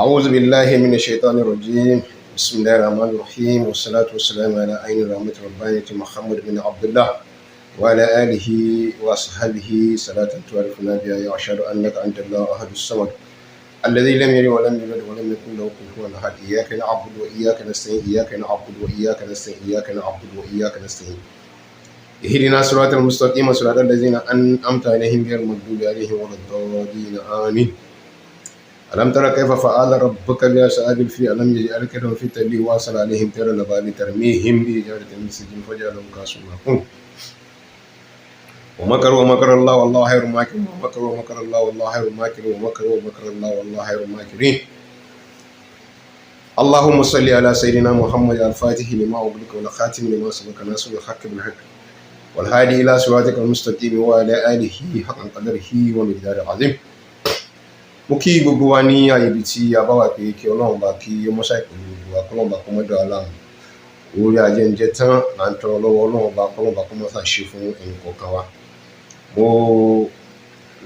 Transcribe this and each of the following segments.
أعوذ بالله من الشيطان الرجيم. بسم الله الرحمن الرحيم، والصلاة والسلام على عين رحمة ربانية محمد بن عبد الله وعلى آله وصحبه صلاة تعرفنا بها. يا أشهد أنك أنت الله أحد الصمد الذي لم يلد ولم يولد ولم يكن له كفوا أحد. إياك نعبد وإياك نستعين، إياك نعبد وإياك نستعين، إياك نعبد وإياك نستعين. اهدنا الصراط المستقيم، صراط الذين أنعمت عليهم غير المغضوب عليهم ولا الضالين، آمين. ألم تر كيف فعل ربك بأصحاب الفيل؟ ألم يجعل كيدهم في تضليل وأرسل عليهم طيرا أبابيل ترميهم بحجارة من سجيل فجعلهم كعصف مأكول. ومكروا ومكر الله والله خير الماكرين. ومكروا ومكر الله والله خير الماكرين. ومكروا ومكر الله والله خير الماكرين. اللهم صل على سيدنا محمد الفاتح لما أغلق والخاتم لما سبق ناصر الحق بالحق والهادي إلى صراطك المستقيم وعلى آله حق قدره ومقداره العظيم. Mo kí gbogbo wa ní àyè ibi tí a bá wà pé kí Ọlọ́run bá kí ó mọ́ṣá ìpínlẹ̀ gbogbo wa, kọ́lọ́run bá kó mọ́dọ̀ aláàmú. Orí ajẹ́njẹ tán là ń tọrọ lọ́wọ́ Ọlọ́run bá, kọ́lọ́run bá kó mọ́ṣá ṣe fún ẹnì kọ̀ọ̀kan wa. Mo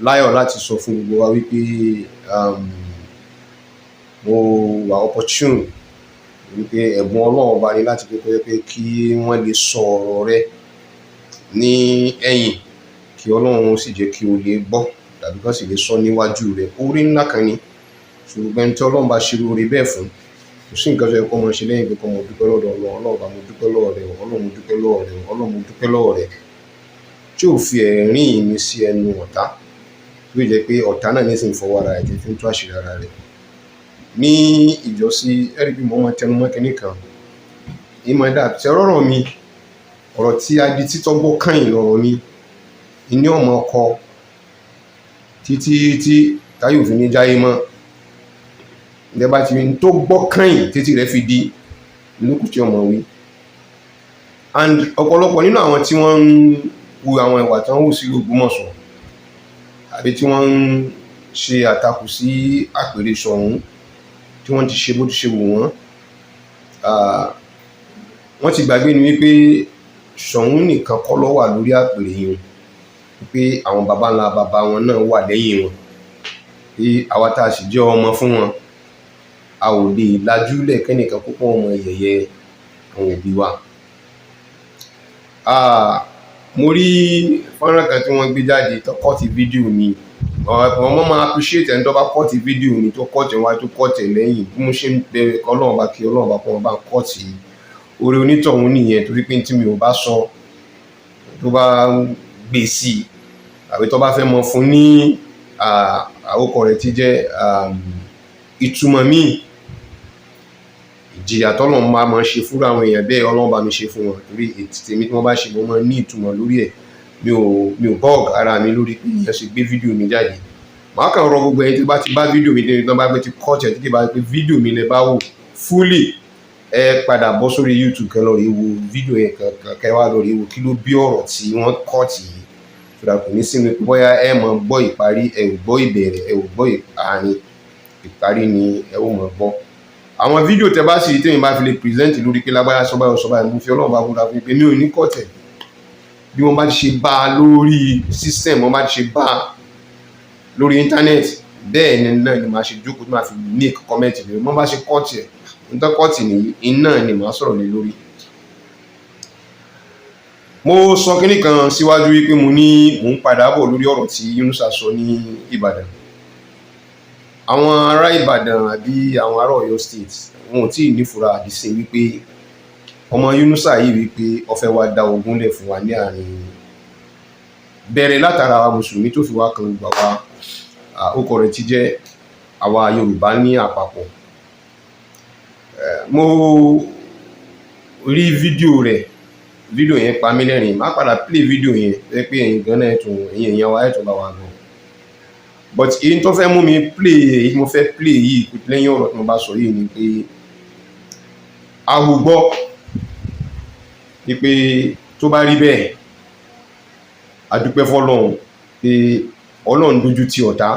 láyọ̀ láti sọ fún gbogbo wa wípé mo wà opportune wípé ẹ̀bùn Ọlọ́run bá ní láti pé pé kí wọ́n lè sọ ọ̀rọ̀ rẹ ní ẹ̀yìn, kí Ọlọ́run sì jẹ́ kí o lè gbọ́ tàbí kán sì lè sọ níwájú rẹ̀. Oore ńlá kan ni. Ṣùgbọ́n ẹni tí Ọlọ́run bá ṣe oore bẹ́ẹ̀ fún, kò sí nǹkan tó yẹ kó máa ṣe lẹ́yìn pé kó máa dúpẹ́ lọ́dọ̀ Ọlọ́run. Ọlọ́run bá, mo dúpẹ́ lọ́wọ́ rẹ, Ọlọ́run, mo dúpẹ́ lọ́wọ́ rẹ, Ọlọ́run, mo dúpẹ́ lọ́wọ́ rẹ tí ò fi ẹ̀rín mi sí ẹnu ọ̀tá, tó jẹ́ pé ọ̀tá náà ní sì ń fọwọ́ ara rẹ̀ tí fi ń tú àṣírí ara rẹ̀ ní ìjọsí. Ẹ̀rí bí mo máa tẹnu mọ́ kinní kan ìmọ̀ dà tí ọ̀rọ̀ mi, ọ̀rọ̀ tí a di títọ́ gbọ́ kàn lọ́rọ̀ mi ìní ọmọ ọkọ títí tí táyé òfin ní jáyé mọ́. Ìjọba ti ní tó gbọ́ kàn títí rẹ̀ fi di lókù tí ọmọ wí. And ọ̀pọ̀lọpọ̀ nínú àwọn tí wọ́n ń hu àwọn ìwà tí wọ́n hù sí Ògbómọ̀ṣọ́ àbí tí wọ́n ń ṣe àtakò sí àpèrè Ṣọ̀ún, tí wọ́n ti ṣe bó ti ṣe wù wọ́n, wọ́n ti gbàgbé ni wípé Ṣọ̀ún nìkan kọ́ ló wà lórí àpèrè yìí, wípé àwọn baba ńlá baba wọn náà wà lẹ́yìn wọn, pé àwa tá a sì jẹ́ ọmọ fún wọn, a ò lè lajúlẹ̀ kẹ́nìkan púpọ̀ ọmọ yẹ̀yẹ́ àwọn òbí wa. Mo rí fọ́nrán kan tí wọ́n gbé jáde tó cut fídíò mi. Wọ́n máa appreciate ẹni tó bá cut fídíò mi, tó cut wá, tó cut lẹ́yìn bí mo ṣe ń bẹ̀rẹ̀, kọ́ Ọlọ́run bá, kí Ọlọ́run bá kọ́ wọn bá cut orí onítọ̀hún nìyẹn, torí pé tí mi ò bá sọ, tó bá gbé sí i àbí tó bá fẹ́ mọ fún ní àwòkọ rẹ̀ tí jẹ́ ìtumọ̀ míì, ìjìyà tọ́lọ́run máa máa ṣe fúnra àwọn èèyàn bẹ́ẹ̀, Ọlọ́run bá mi ṣe fún wọn, torí tèmi tí wọ́n bá ṣe, mo máa ní ìtumọ̀ lórí ẹ̀. Mi ò bug ara mi lórí pé èèyàn ṣe gbé fídíò mi jáde. Màá kàn rọ gbogbo ẹni tí bá ti bá fídíò mi tí wọ́n bá gbé ti cut ẹ̀, tí bá gbé fídíò mi lẹ bá wò fully, ẹ padà bọ́ sórí YouTube, kẹ́ lọ rí wo fídíò yẹn kankan, kẹ́ wá lọ rí wo kí ló bí ọ̀rọ̀ tí wọ́n cut yìí sódà kò ní sínú pé bóyá ẹ máa gbọ́ ìparí, ẹ ò gbọ́ ìbẹ̀rẹ̀, ẹ ò gbọ́ àárín, ìparí ni ẹ ó máa gbọ́. Àwọn fídíò tẹ bá sì rí tèmi bá fi lè present lórí pé lágbájá sọ báyìí, sọ báyìí, mo fi Ọlọ́run bá búra fún mi pé mi ò ní cut ẹ̀. Bí wọ́n bá ti ṣe bá a lórí system, wọ́n bá ti ṣe bá a lórí internet, bẹ́ẹ̀ ni náà ni màá ṣe jókòó tí màá fi make comment lórí. Wọ́n bá ṣe cut ẹ̀, nítorí cut nìyí iná ni màá sọ̀rọ̀ lé lórí. Mo sọ kinní kan síwájú wípé mo ní mò ń padà bọ̀ lórí ọ̀rọ̀ tí Yunusa sọ ní Ìbàdàn. Àwọn ará Ìbàdàn àbí àwọn ará Ọ̀yọ́ State, wọn ò tí ì nífura àdìsí wípé ọmọ Yunusa yìí, wípé ó fẹ́ wá dá ogun lẹ̀ fún wa ní àárín, bẹ̀rẹ̀ látara àwa mùsùlùmí tó fi wá kan gbogbo àwa orúkọ rẹ̀ ti jẹ́ àwa Yorùbá ní àpapọ̀. Mo rí fídíò rẹ̀, fídíò yẹn pa mí lẹ́rìn. Má padà play fídíò yẹn ẹ pé ẹ̀yin gan náà ẹ̀tún, ẹ̀yin èèyàn wa ẹ̀tún bá wa gan. But èyí tó fẹ́ mú mi play, èyí tí mo fẹ́ play yìí lẹ́yìn ọ̀rọ̀ tí mo bá sọ yìí ni pé ahugbọ́ wípé tó bá rí bẹ́ẹ̀, a dúpẹ́ fọ́lọ́run pé Ọlọ́run dójú ti ọ̀tá,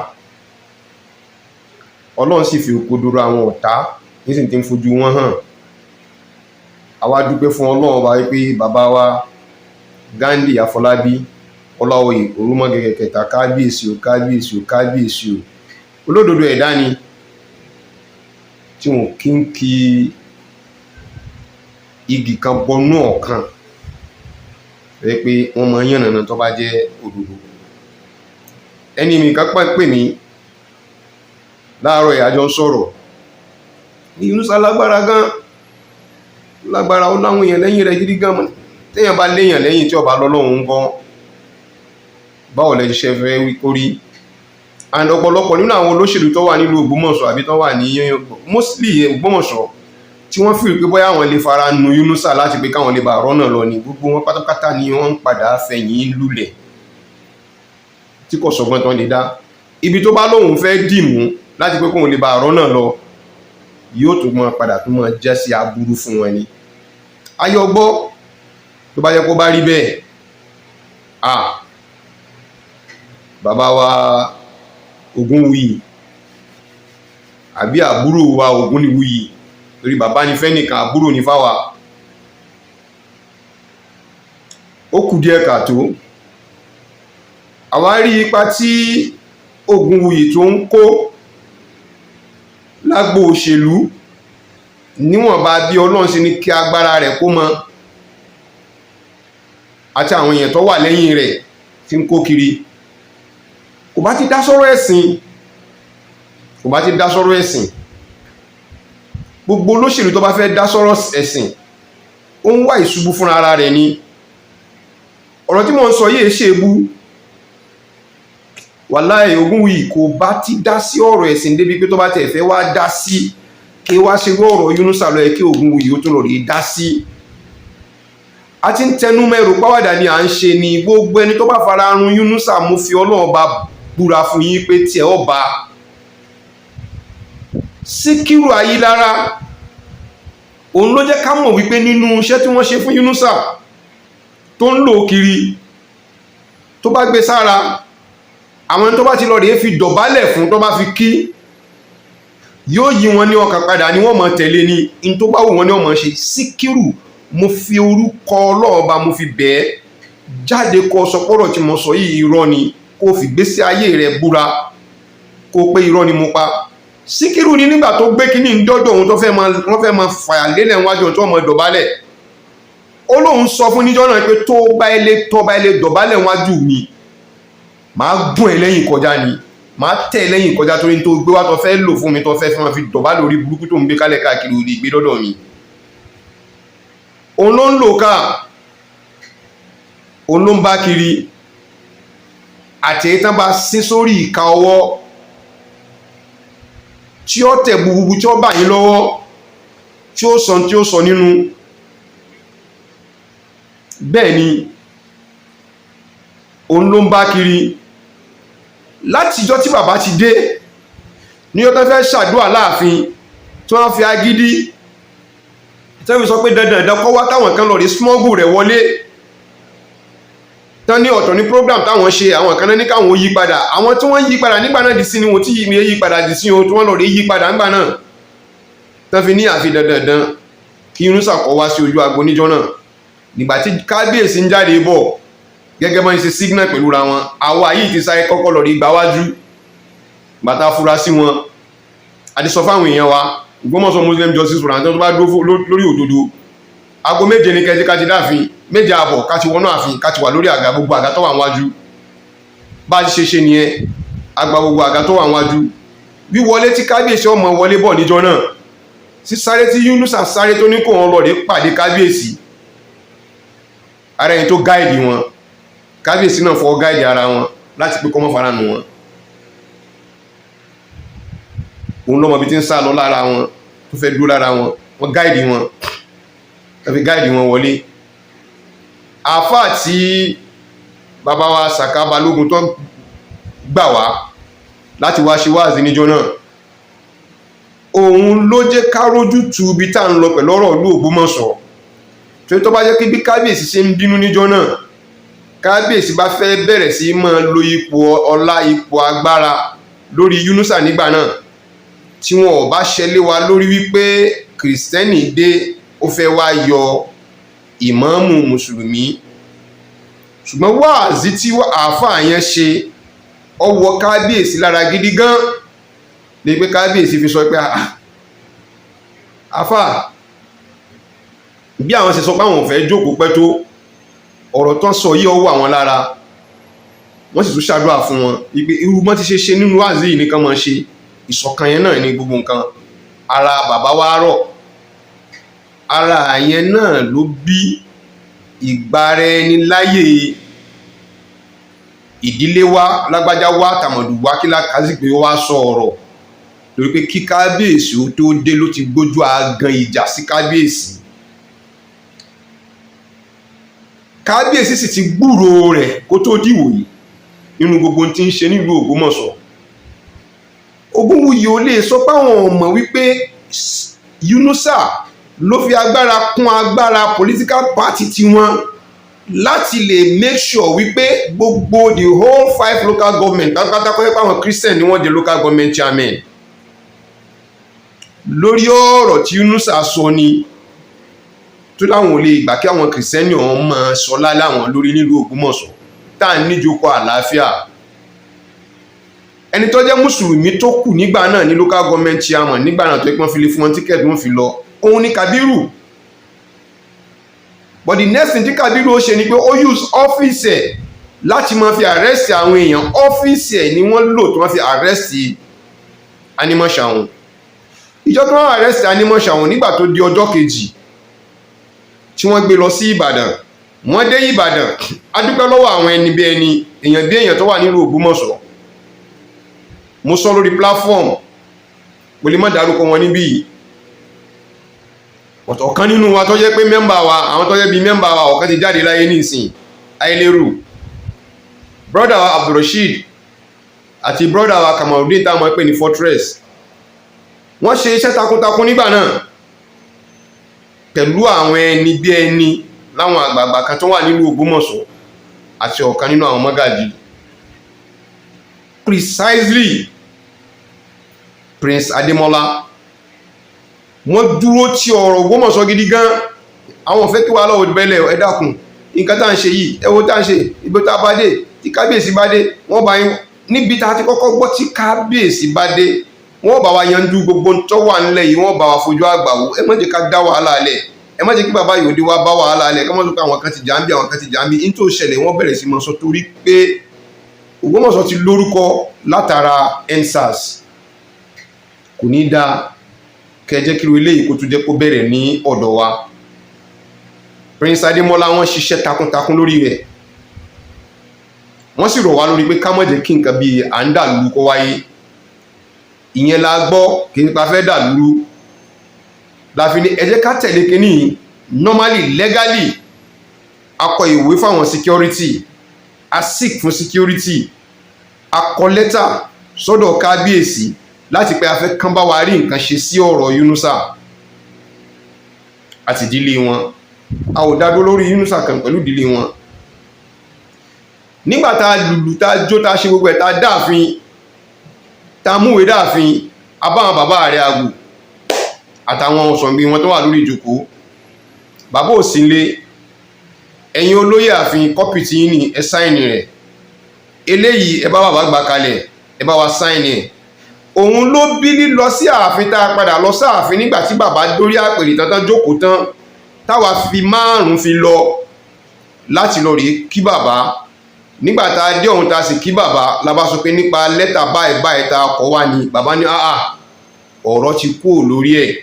Ọlọ́run sì fi òkodoro àwọn ọ̀tá nísìnyí tí ń fojú wọn hàn. Àwa dúpẹ́ fún Ọlọ́run ọba wípé bàbá wa Ghandi Afọlábí Ọláoyè Orúmọgẹ̀gẹ̀ kẹta, kábíyèsí o, kábíyèsí o, kábíyèsí o, olódodo ẹ̀dá ni. Tí wọn kí ń kí igi kan bọnú ọ̀kan rẹ pé wọ́n máa ń yànnàná tó bá jẹ́ òdodo. Ẹni mi kan pè mí láàárọ̀, ìyájọ́ ń sọ̀rọ̀ ní Yunusa lágbára gan, lágbára, ó láwọn èèyàn lẹ́yìn rẹ̀ gidi gan. Mọ́ téèyàn bá léèyàn lẹ́yìn tí ọba lọ́lọ́run ń gan, báwo lẹ ṣe fẹ́ wí kórí? And ọ̀pọ̀lọpọ̀ nínú àwọn olóṣèlú tó wà nílùú Ògbómọ̀ṣọ́ àbí tó wà ní mostly Ògbómọ̀ṣọ́ tí wọ́n fi pé bóyá àwọn lè fara nu Yunusa láti pé káwọn lè bá rọ́nà lọ ní, gbogbo wọn pátápátá ni wọ́n ń padà fẹ̀yìn lulẹ̀ tí kò sọgbọ́n tán lè dá. Ibi tó bá lóun fẹ́ dìmú láti pé kóun lè bá rọ́nà lọ, yóò tún mọ́ padà tún mọ́ jẹ́ sí aburú fún wọn ni. Ayọ̀gbọ́ tó bá yẹ kó bá rí bẹ́ẹ̀, ah, bàbá wa Ògúnwùyí àbí àbúrò wa Ògúnwùyí, torí bàbá ní fẹ́ nìkan, àbúrò ní fáwa, ó kù díẹ̀ kàtó. Àwa rí ipa tí Ògúnwùyí tó ń kó lágbo òṣèlú, níwọ̀nba bí Ọlọ́run ṣe ní kí agbára rẹ̀ kó mọ àti àwọn èèyàn tó wà lẹ́yìn rẹ̀ tí ń kó kiri. Kò bá ti dá sọ́rọ̀ ẹ̀sìn, kò bá ti dá sọ́rọ̀ ẹ̀sìn. Gbogbo olóṣèlú tó bá fẹ́ dá sọ́rọ̀ ẹ̀sìn, ó ń wá ìṣubú fúnra ara rẹ̀ ni. Ọ̀rọ̀ tí mo ń sọ yìí ṣe ebú. Wàláhì, Ògúnwùyí kò bá ti dá sí ọ̀rọ̀ ẹ̀sìn débi pé tó bá tẹ̀ fẹ́ wá dá sí, kí wá ṣe ọ̀rọ̀ Yunusa lọ yẹ kí Ògúnwùyí ó tún lọ rí dá sí. A ti ń tẹnu mẹ́rù pàwàdà ni à ń ṣe ni. Gbogbo ẹni tó bá fara run Yunusa, mo fi Ọlọ́run bá búra fún yín pé tiẹ̀ ọba Síkírù Ayílára, òun ló jẹ́ ká mọ̀ wípé nínú iṣẹ́ tí wọ́n ṣe fún Yunusa tó ń lò kiri, tó bá gbé sára, àwọn tó bá ti lọ rèé fi dọ̀bálẹ̀ fún, tó bá fi kí, yóò yí wọn ní ọkàn padà ni wọ́n mọ̀ tẹ̀lé ní in tó bá wù wọ́n ní ọmọ ṣe. Síkírù, mo fi orúkọ Ọlọ́ọ̀ba mo fi bẹ́ẹ̀ jáde kó sọpọ́rọ̀ tí mo sọ yìí irọ́ ni, kó fi gbésí ayé rẹ̀ búra kó pé irọ́ ni mo pa. Síkírù ní nígbà tó gbé kíní ń dọ́dọ̀ òun, tó fẹ́ máa wọ́n fẹ́ máa fàyà lélẹ̀ níwájú tó mọ̀ dọ̀bálẹ̀, ó lóun sọ fún níjọ́ náà pé tó bá ilé tó bá ilé dọ̀bálẹ̀ níwájú mi, màá gún ẹ lẹ́yìn kọjá ni, màá tẹ̀ ẹ lẹ́yìn kọjá, torí tó gbé wá tó fẹ́ lò fún mi, tó fẹ́ fi máa fi dọ̀bálẹ̀ orí burúkú tó ń gbé kálẹ̀ káàkiri òde ìgbé dọ́dọ̀ mi. Òun ló ń lò ká, òun ló ń bá kiri àti èyí tán bá sín sórí ìka ọwọ́ tí ó tẹ̀ gbogbo, tí ó bà yín lọ́wọ́, tí ó sọ, tí ó sọ nínú. Bẹ́ẹ̀ ni òun ló ń bá kiri látijọ́ tí bàbá ti dé ní ọjọ́ fẹ́ ṣàdúrà láàfin, tí wọ́n fi agídí tí wọ́n fi sọ pé dandan dandan kọ́ wá, táwọn kan lọ rí smuggle rẹ̀ wọlé tán ní ọ̀tọ̀ ní program táwọn ṣe. Àwọn kan náà ní káwọn yí padà. Àwọn tí wọ́n yí padà nígbà náà di sí ni wọ́n tí yí padà di sí o, tí wọ́n lọ rí yí padà nígbà náà, tán fi ní àfi dandan dandan kí Yunusa kọ́ wá sí ojú agbo níjọ́ náà. Nígbà tí kábíyèsí ń jáde bọ̀, gẹ́gẹ́ bọ́n ṣe signal pẹ̀lú ra wọn, àwa yìí ti sáré kọ́kọ́ lọ rí gbáwájú bàtà fura sí wọn. A ti sọ fáwọn èèyàn wa, Ògbómọ̀ṣọ́ Muslim Justice Forum, tó bá dúró lórí òdodo, aago 7 ní kẹjí ká ti dáàfin, 7:30 ká ti wọnú ààfin, ká ti wà lórí àga, gbogbo àga tó wà níwájú. Bá a ti ṣe ṣe nìyẹn, àgbà gbogbo àga tó wà níwájú. Wíwọlé tí kábíyèsí ọmọ wọlé bọ̀ níjọ́ náà, sísáré tí Yunusa sáré tó ní kó wọn lọ rí pàdé kábíyèsí, ara ẹni tó guide wọn, kábíyèsí náà fọwọ́ guide ara wọn láti pé kọ́mọ́ fara nù wọn. Òun lọ́mọ bí ti ń sá lọ lára wọn tó fẹ́ dúró lára wọn, wọ́n guide wọn, wọ́n fi guide wọn wọlé. Àáfàá tí bàbá wa Sàká Balógun tó gbà wá láti wá ṣe wáàzí níjọ́ náà, òun ló jẹ́ ká rójú tu ibi tá à ń lọ pẹ̀lú ọ̀rọ̀ ìlú Ògbómọ̀ṣọ́. Torí tó bá jẹ́ pé bí kábíyèsí ṣe ń bínú níjọ́ náà, kábíyèsí bá fẹ́ bẹ̀rẹ̀ sí máa lo ipò ọlá, ipò agbára lórí Yunusa nígbà náà, tí wọn ò bá ṣẹlẹ̀ wa lórí wípé kìrìsìtẹ́nì dé, ó fẹ́ wá yọ ìmáàmù mùsùlùmí. Ṣùgbọ́n wáàzí tí àáfàá yẹn ṣe, ó wọ kábíyèsí lára gidi gan ní pé kábíyèsí fi sọ pé Afa, bí àwọn ṣe sọ pé àwọn ò fẹ́ jókòó pẹ́ tó, ọ̀rọ̀ tán sọ yìí ọwọ́ àwọn lára. Wọ́n sì tún ṣàdúrà fún wọn wípé irú bọ́n ti ṣe ṣe nínú wáàzí yìí nìkan máa ṣe ìṣọ̀kan yẹn náà ní gbogbo nǹkan. Ara bàbá wa rọ̀, ara yẹn náà ló bí ìgbára ẹni láyè ìdílé wa, lágbájá wa, tàmọ̀dù wa, kí lákàásì pé ó wá sọ ọ̀rọ̀ lórí pé kí kábíyèsí ó tó dé ló ti gbójú agan ìjà sí kábíyèsí. Kábíyèsí sì ti gbúròó rẹ̀ kó tó dìwò yìí nínú gbogbo tí ń ṣe nílùú Ògbómọ̀ṣọ́. Ògúnwùyí ò lè sọ pé àwọn ò mọ̀ wípé Yunusa ló fi agbára kún agbára political party tiwọn láti lè make sure wípé gbogbo the whole five local government pátápátá kọ́ pé àwọn Christian ni wọ́n di local government chairman. Lórí ọ̀rọ̀ tí Yunusa sọ ni tó láwọn ò lè gbà kí àwọn Christian ọ̀hún máa sọlá láwọn lórí nílùú Ògbómọ̀ṣọ́ tá à ń níjókòó àlàáfíà. Ẹni tó jẹ́ mùsùlùmí tó kù nígbà náà ní local government chairman nígbà náà tó pọ́n fi lè fún wọn ticket wọ́n fi lọ, òun ni Kabiru. But the next thing tí Kabiru ó ṣe ni pé ó use office ẹ̀ láti máa fi arrest àwọn èèyàn. Ọ́fíìsì ẹ̀ ni wọ́n lò tí wọ́n fi arrest Animashaun. Ìjọ tó wọ́n arrest Animashaun, nígbà tó di ọjọ́ kejì tí wọ́n gbé lọ sí Ìbàdàn, wọ́n dé Ìbàdàn. A dúpẹ́ lọ́wọ́ àwọn ẹni bí ẹni, èèyàn bí èèyàn tó wà nílùú Ògbómọ̀ṣọ́. Mo sọ lórí platform, mo lè má dárúkọ wọn níbí yìí. Ọ̀kan nínú wa tó jẹ́ pé member wa, àwọn tó jẹ́ bí member wa, ọ̀kan ti jáde láyé nísìn, Aileru, brother wa Abdulrasheed àti brother wa Kamarudin táwọn máa ń pè ní Fortress, wọ́n ṣe iṣẹ́ takuntakun nígbà náà pẹ̀lú àwọn ẹni bí ẹni láwọn àgbààgbà kan tó wà nílùú Ògbómọ̀ṣọ́ àti ọ̀kan nínú àwọn mọ́gàjì, precisely Prince Adémọ́lá. Wọ́n dúró tí ọ̀rọ̀ Ògbómọ̀ṣọ́ gidi gan. Àwọn fẹ́ kí wàhálà ò bẹ́lẹ̀. Ẹ dákun, nǹkan tá à ń ṣe yìí, ẹ wo tá à ń ṣe, ibi tá a bá dé, tí kábíyèsí bá dé, wọ́n bá yín níbi tá a ti kọ́kọ́ gbọ́. Tí kábíyèsí bá dé, wọ́n bá wa yanjú gbogbo tó wà nílẹ̀ yìí, wọ́n bá wa fojú àgbà wò. Ẹ má jẹ́ ká dá wàhálà lẹ̀, ẹ má jẹ́ kí bàbá yòó dé wá bá wàhálà lẹ̀, kí wọ́n sọ pé àwọn kan ti jà ń bí, àwọn kan ti jà ń bí. Ní tó ṣẹlẹ̀, wọ́n bẹ̀rẹ̀ sí máa sọ torí pé Ògbómọ̀ṣọ́ ti lórúkọ látara EndSARS. Kò ní dáa kẹjẹ́ kí eléyìí kó tún jẹ́ kó bẹ̀rẹ̀ ní ọ̀dọ̀ wa. Prince Adémọ́lá, wọ́n ṣiṣẹ́ takuntakun lórí rẹ̀, wọ́n sì rọ̀ wá lórí pé ká má jẹ́ kí nǹkan bíi à ń dàlú kó wáyé. Ìyẹn la gbọ́, kì í pa fẹ́ dàlú la fi ní ẹ jẹ́ ká tẹ̀lé kínní. Normally, legally, a kọ ìwé fáwọn security, a seek fún security, a kọ lẹ́tà sọ́dọ̀ kábíyèsí láti pé a fẹ́ kán bá wa rí nǹkan ṣe sí ọ̀rọ̀ Yunusa àti ìdílé wọn. A ò dá dúró lórí Yunusa kan pẹ̀lú ìdílé wọn. Nígbà tá a lùlù, tá a jó, tá a ṣe gbogbo ẹ̀, tá a dáàfin, tá a múwèé dáàfin, a bá àwọn bàbá rẹ̀ àgù àtàwọn ọ̀sọ̀ǹgbì wọn tó wà lórí ìjókòó. Bàbá ò sí nílé. Ẹ̀yin olóyè ààfin, copy tí yín ní, ẹ sign rẹ̀. Eléyìí, ẹ bá bàbá gbà kalẹ̀, ẹ bá wa sign ẹ̀. Òun ló bí lílọ sí ààfin tá a padà lọ sáàfin nígbà tí bàbá dórí àpèrè tán, tán jókòó tán, táwa fi márùn fi lọ láti lọ rèé kí bàbá. Nígbà tá a dé ọ̀hún, tá a sì kí bàbá, la bá sọ pé nípa lẹ́tà báyìí báyìí tá a kọ wá ní. Bàbá ní àà, ọ̀rọ̀ ti kúrò lórí ẹ̀.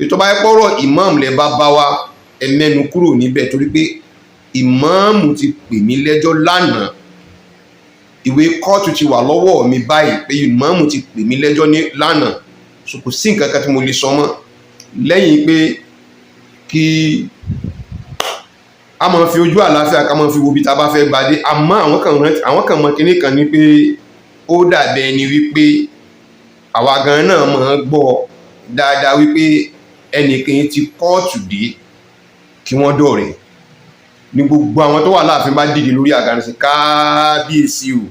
Ètò bá yẹ pọ́rọ̀ imam lẹ bá bá wa, ẹ mẹ́nu kúrò níbẹ̀, torí pé ìmáàmù ti pè mí lẹ́jọ́ lánàá. Ìwé kóòtù ti wà lọ́wọ́ mi báyìí pé ìmáàmù ti pè mí lẹ́jọ́ ní lánàá, so kò sí nǹkan kan tí mo lè sọ mọ́ lẹ́yìn pé kí a máa fi ojú àlàáfíà, ká máa fi wo ibi tá a bá fẹ́ gbadé. Àmọ́ àwọn kan rántí, àwọn kan mọ kinní kan ní pé ó dàbí ẹni wípé àwa gan náà máa gbọ́ dáadáa wípé ẹnìkan ti kóòtù dé kí wọ́n dọ̀rẹ́ ní gbogbo àwọn tó wà láàfin bá dìde lórí àga ní sí kábíyèsí o.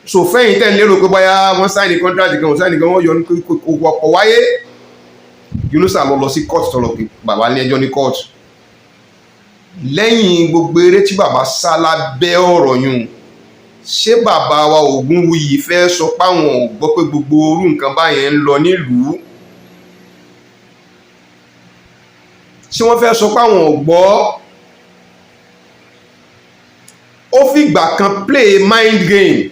So fẹ́yìn tẹ́ ń lérò pé báyá wọ́n sign contract kan, wọ́n sign kan, wọ́n yọ ní kò wáyé. Yunusa lọ lọ sí court, tọrọ pé bàbá ní ẹjọ́ ní court. Lẹ́yìn gbogbo eré tí bàbá sá lábẹ́ ọ̀rọ̀ yùn, ṣé bàbá wa Ògúnwùyí fẹ́ sọ páwọn ò gbọ́ pé gbogbo orú nǹkan báyẹn ń lọ nílùú? Ṣé wọ́n fẹ́ sọ pé àwọn ò gbọ́? Ó fìgbà kan play mind game.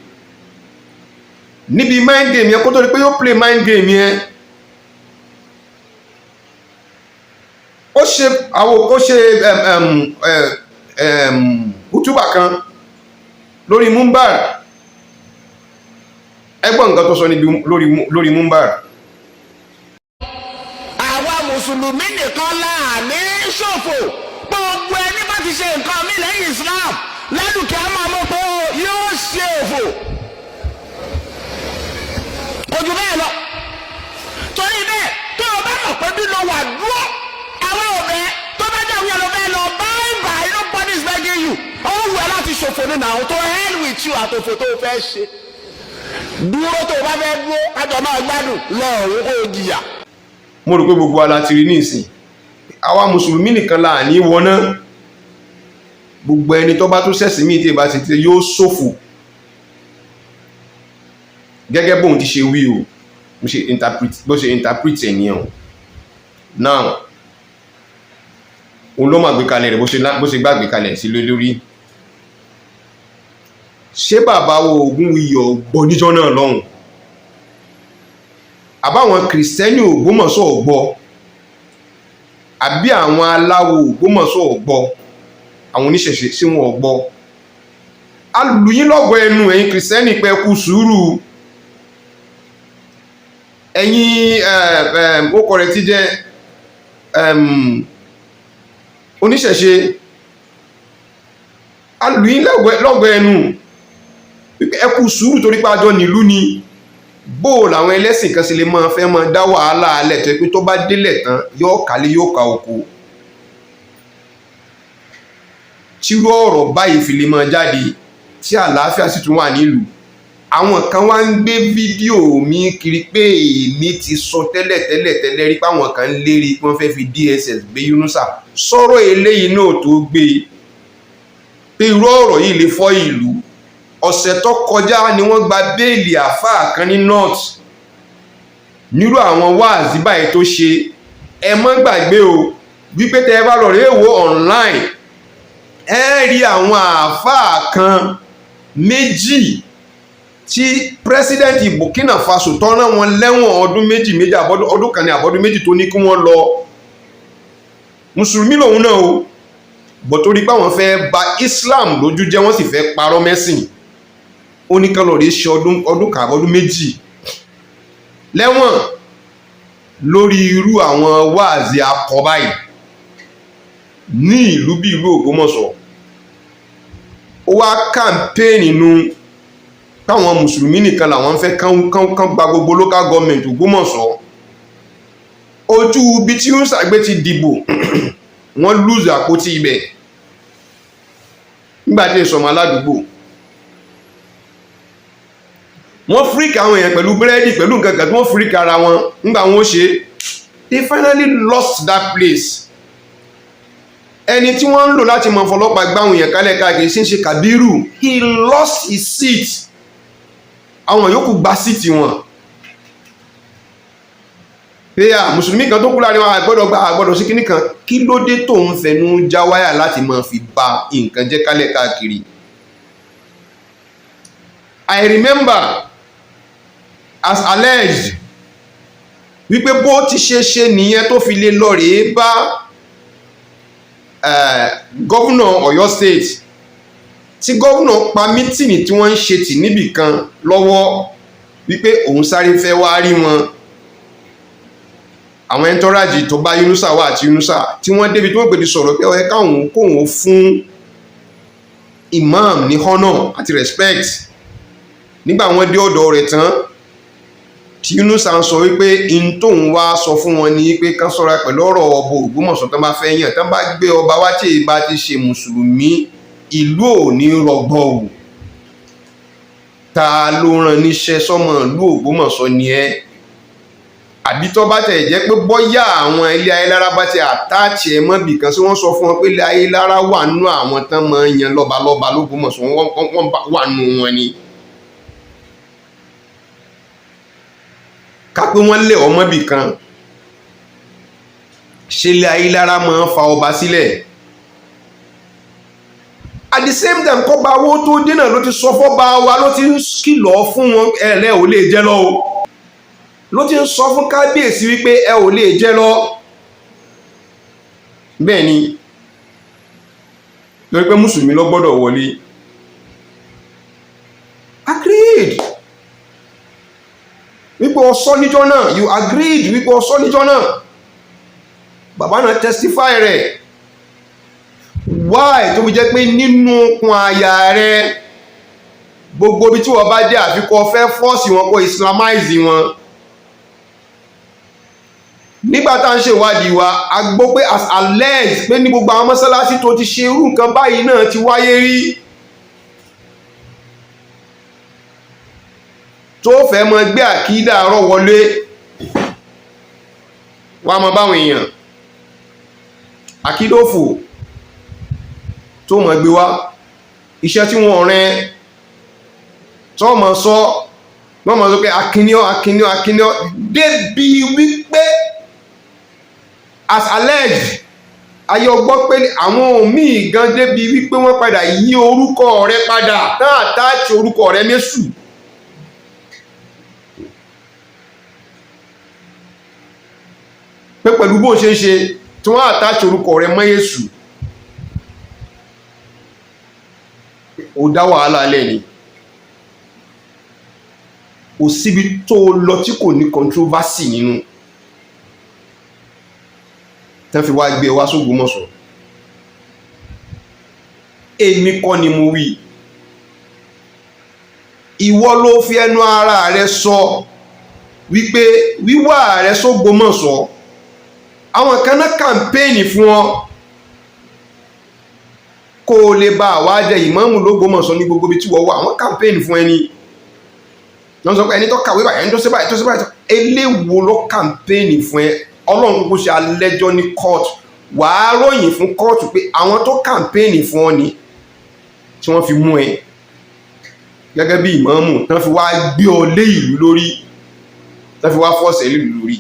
Níbi mind game yẹn, kó tó di pé yóò play mind game yẹn, ó ṣe àwọn ó ṣe kútúbà kan lórí múmbàr. Ẹ gbọ́ nǹkan tó sọ níbi lórí múmbàr. Àwa Mùsùlùmí nìkan láàní ṣòfò. Gbogbo ẹni bá ti ṣe nǹkan mi lẹ́yìn Islam lẹ́dùkẹ́ á máa mọ̀ pé yóò ṣe òfò, kò jù bẹ́ẹ̀ lọ. Torí bẹ́ẹ̀, tó o bá mọ̀ pé bí lọ wà dúró, àwọn ọ̀bẹ tó bá jẹ́ àwọn ọ̀bẹ lọ, bye bye, nobody is begging you. Ó wù ẹ́ láti ṣòfò ní nàá tó, hell with you àtòfò tó o fẹ́ ṣe. Dúró tó o bá fẹ́ dúró, kájọ máa gbádùn lọ́ọ̀rùn kó o jìyà. Mo rò pé gbogbo wa la ti rí ní ìsìn. Àwa Mùsùlùmí nìkan la ní wọná. Gbogbo ẹni tó bá tún ṣẹ̀sìn míì tí ì bá ti ti yóò ṣòfò, gẹ́gẹ́ bóun ti ṣe wí o, bó ṣe interpret ẹ̀ nìyẹn o. Now, òun ló máa gbé kalẹ̀ rẹ̀ bó ṣe gbàgbé kalẹ̀ sí lórí. Ṣé bàbá wo Ògúnwùyí gbọ́ níjọ́ náà lọ́hùn? Àbáwọn Kìrìsìtẹ́nì Ògbómọ̀ṣọ́ ò gbọ́? Àbí àwọn aláwo Ògbómọ̀ṣọ́ ò gbọ́? Àwọn oníṣẹ̀ṣe sí wọn ò gbọ́? Alùyín lọ́gọ̀ ẹnu. Ẹ̀yin Kìrìsìtẹ́nì, pé kú sùúrù. Ẹ̀yin ókọ rẹ̀ ti jẹ́ oníṣẹ̀ṣe, alùyín lọ́gọ̀ ẹnu, ẹ kú sùúrù, torí pé àjọ nílùú ni. Bó làwọn ẹlẹ́sìn kan sì lè máa fẹ́ máa dá wàhálà alẹ̀ tó yẹ pé tó bá délẹ̀ tán, yóò kálé, yóò ka oko, tírú ọ̀rọ̀ báyìí fi lè máa jáde, tí àlàáfíà sì tún wà nílùú? Àwọn kan wá ń gbé fídíò mi kiri pé èmi ti sọ tẹ́lẹ̀ tẹ́lẹ̀ tẹ́lẹ̀ rí pé àwọn kan ń lérí pé wọ́n fẹ́ fi DSS gbé Yunusa. Sọ̀rọ̀ eléyìí náà tó gbé pé irú ọ̀rọ̀ yìí lè fọ́ ìlú. Ọ̀sẹ̀ tó kọjá ni wọ́n gba béèlì àáfàá kan ní North nírú àwọn wáàzí báyìí tó ṣe. Ẹ mọ́ gbàgbé o wípé tẹ́ ẹ bá lọ rèé wo online, ẹ rí àwọn àáfàá kan méjì tí President Burkina Faso tó rán wọn lẹ́wọ̀n ọdún 2 méjì, ọdún kan ní àbọ́dún 2, tó ní kí wọ́n lọ. Mùsùlùmí lòun náà o, bọ̀ torí pé àwọn fẹ́ bà Islam lójú jẹ́, wọ́n sì fẹ́ parọ́ mẹ́sìn, ó ní kán lọ rí ṣe ọdún kan àbọ́dún 2 lẹ́wọ̀n lórí irú àwọn wáàzì akọ báyìí ní ìlú bí ìlú Ògbómọ̀ṣọ́. Ó wá campaign nu káwọn Mùsùlùmí nìkan làwọn fẹ́ kán gba gbogbo local government Ògbómọ̀ṣọ́. Ojú ibi tí ń ṣàgbé ti dìbò, wọ́n lose àpótí ibẹ̀ nígbàtí ìsọmọ aládùúgbò. Wọ́n freak àwọn èèyàn pẹ̀lú búrẹ́dì, pẹ̀lú nǹkan kan tí wọ́n freak ara wọn nígbà wọn ó ṣe. They finally lost that place. Ẹni tí wọ́n ń lò láti mọ fọlọ́pàá gbáwọn èèyàn kálẹ̀ káàkiri sí ń ṣe Kabiru, he lost his seat. Àwọn yòókù gba seat wọn pé à Mùsùlùmí kan tó kú láàrin wọn àgbọ́dọ̀ gba àgbọ́dọ̀ sí kíní kan. Kí ló dé tó ń fẹnu já wáyà láti máa fi ba nǹkan jẹ́ kálẹ̀ káàkiri? I remember, as alleged, wípé bó ti ṣe ṣe nìyẹn tó fi lè lọ rèé bá Governor Ọ̀yọ́ State, tí governor pa meeting tí wọ́n ń ṣe tì níbì kan lọ́wọ́, wípé òun sáré fẹ́ wá rí wọn. Àwọn entourage tó bá Yunusa wá àti Yunusa tí wọ́n débi tí wọ́n gbèdì sọ̀rọ̀ pé ó yẹ káwọn kóun fún imam ní honour àti respect. Nígbà wọ́n dé ọ̀dọ̀ rẹ̀ tán, tí Yunusa ń sọ wípé in tóun wá sọ fún wọn ní pé kán ṣọ́ra pẹ̀lú ọ̀rọ̀ ọba Ògbómọ̀ṣọ́. Tán bá fẹ́ yàn, tán bá gbé ọba wá tí èyí bá ti ṣe Mùsùlùmí, ìlú ò ní rọgbọ o. Ta ló rán níṣẹ́? Sọ́mọ ìlú Ògbómọ̀ṣọ́ ni ẹ́? Àbí tó bá tẹ̀ jẹ́ pé bọ́yá àwọn ilé ayélujára bá ti attach ẹ̀ mọ́bì kan sí, wọ́n sọ fún wọn pé ilé ayélujára wà nínú àwọn tán máa ń yan lọ́balọ́ba lÓgbómọ̀ṣọ́, wọ́n wà nù wọn ni. Ká pé wọ́n lé ọmọbì kan. Ṣé ilé Ayílára máa ń fa ọba sílẹ̀? At the same time, kọ́ba owó tó dé náà ló ti sọ fọ́ba wa, ló ti ń kìlọ̀ fún wọn, ẹ̀lẹ́ ò lè jẹ́ lọ o. Ló ti ń sọ fún kábíyèsí wípé ẹ ò lè jẹ́ lọ. Bẹ́ẹ̀ ni, lórí pé mùsùlùmí ló gbọ́dọ̀ wọlé. Agreed wípé o sọ níjọ́ náà. You agreed wípé o sọ níjọ́ náà. Bàbá náà testify rẹ̀. Why tó fi jẹ́ pé nínú okun àyà rẹ̀, gbogbo ibi tí wọ́n bá dé, àfikọ́ fẹ́ force wọn kó islamize wọn? Nígbà tá à ń ṣèwádìí wa, a gbọ́ pé, as alleged, pé ní gbogbo àwọn mọ́sálásí tó ti ṣe irú nǹkan báyìí náà ti wáyé rí, tó fẹ́ mọ gbé àkídà àárọ̀ wọlé wá mọ báwọn èèyàn, àkídà òfò tó mọ̀ gbé wá, iṣẹ́ tí wọ́n rẹ̀ tó mọ̀ sọ, wọ́n mọ̀ sọ pé akíníọ́, akíníọ́, akíníọ́, débi wípé, as alleged, ayé ọgbọ́ pé àwọn míì gan débi wípé wọ́n padà yí orúkọ rẹ padà náà, attach orúkọ rẹ mẹ́sù. Pé pẹ̀lú bó ṣe ń ṣe tí wọ́n attach orúkọ rẹ mọ́ Èṣù, ó dá wàhálà lẹ́ ni. Kò síbi tó lọ tí kò ní controversy nínú tán fi wá gbé wá sÓgbómọ̀ṣọ́. Èmi kọ́ ni mo wí, ìwọ ló fi ẹnu ara rẹ sọ wípé wíwá rẹ sÓgbómọ̀ṣọ́, àwọn kan náà campaign fún ọ kó o lè bá àwa jẹ ìmáàmù lÓgbómọ̀ṣọ́. Ní gbogbo ibi tí wọ́n wà, àwọn campaign fún ẹni wọ́n sọ pé ẹni tó kàwé báyìí, ẹni tó ṣe báyìí, tó ṣe báyìí. Eléwo ló campaign fún ẹ? Ọlọ́run kúkú ṣe alẹ́jọ́ ní court, wàá ròyìn fún court pé àwọn tó campaign fún ọ ni tí wọ́n fi mú ẹ gẹ́gẹ́ bí ìmáàmù, tí wọ́n fi wá gbé ọ lé ìlú lórí, tí wọ́n fi wá force ẹ lé ìlú lórí.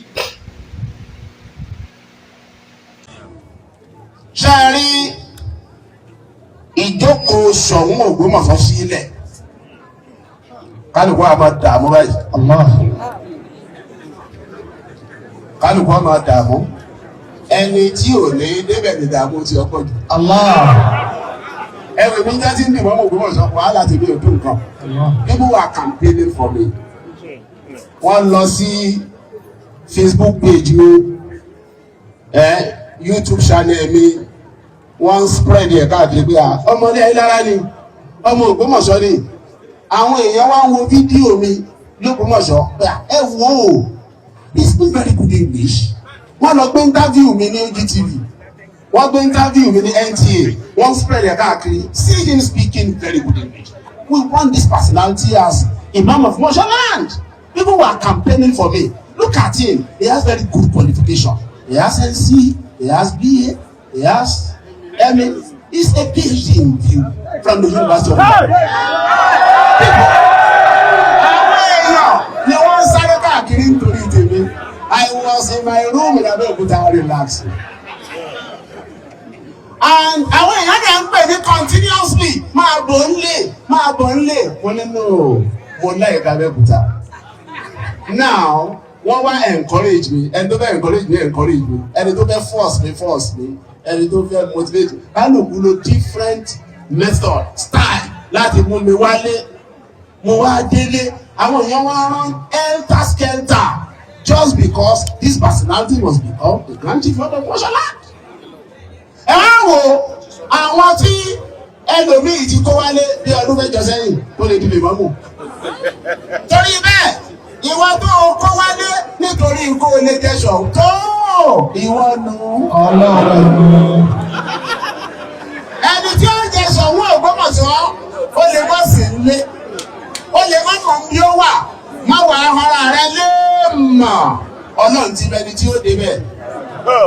Ṣé ẹ rí ìjókòó Ṣọ̀ún Ògbómọ̀ṣọ́ sílẹ̀, kálukú a máa dààmú báyìí, kálukú a máa dààmú. Ẹni tí ò ní débẹ̀ ní dààmú ti ọ̀pọ̀ jù. Ẹ̀rù mi jẹ́ tí ń dìbọn Ògbómọ̀ṣọ́, wàhálà tèmi ò dùn nǹkan. People were campaigning for me. Wọ́n lọ sí Facebook page mi, YouTube channel mi, wọ́n ń spread ẹ̀ káàkiri pé ọmọdé Ayílára ni, ọmọ Ògbómọ̀ṣọ́ ni. Àwọn èèyàn wá ń wo fídíò mi lÓgbómọ̀ṣọ́ pé ẹ wò ó, he speak very good English. Wọ́n lọ gbé interview mi ní UGTV, wọ́n gbé interview mi ní NTA, wọ́n spread ẹ̀ káàkiri. See him speaking very good English. We want this personality as Imam of Mosholand. People were campaigning for me. Look at him, he has very good qualification. He has NC, he has BA, he has MA. He's a PhD in view from the University of Ibadan. Àwọn èèyàn ni wọ́n ń sáré káàkiri nítorí tèmi. I was in my room in Abeokuta relaxing. And àwọn èèyàn dẹ̀ ń pè ní continuously, máa bọ̀ ń lè, máa bọ̀ ń lè. Mo ní no, mo like Abẹ́òkúta. Now, wọ́n wá encourage me. Ẹni tó fẹ́ encourage me, encourage me. Ẹni tó fẹ́ force me, force me. Ẹni tó fẹ́ motivate me. Kálukú lo different method, style láti mú mi wálé. Mo wá délé, àwọn èèyàn wá rán helter skelter just because this personality must become the grand chief of the Mosholand. Ẹ wá wo àwọn tí ẹlòmíì ti kó wálé bí ọdún 8 sẹ́yìn tó lè di lè mọ́mù. Torí bẹ́ẹ̀, ìwọ tó o kó wálé nítorí kó o lè jẹṣọ tó ìwọ nu. Ọlọ́run. Ẹni tí ó jẹ Ṣọ̀ún Ògbómọ̀ṣọ́, ó lè má sí nílé, ó lè má mọ̀ bí ó wà, má wà á hara rẹ léèmọ̀. Ọlọ́run ti bẹni tí ó débẹ̀.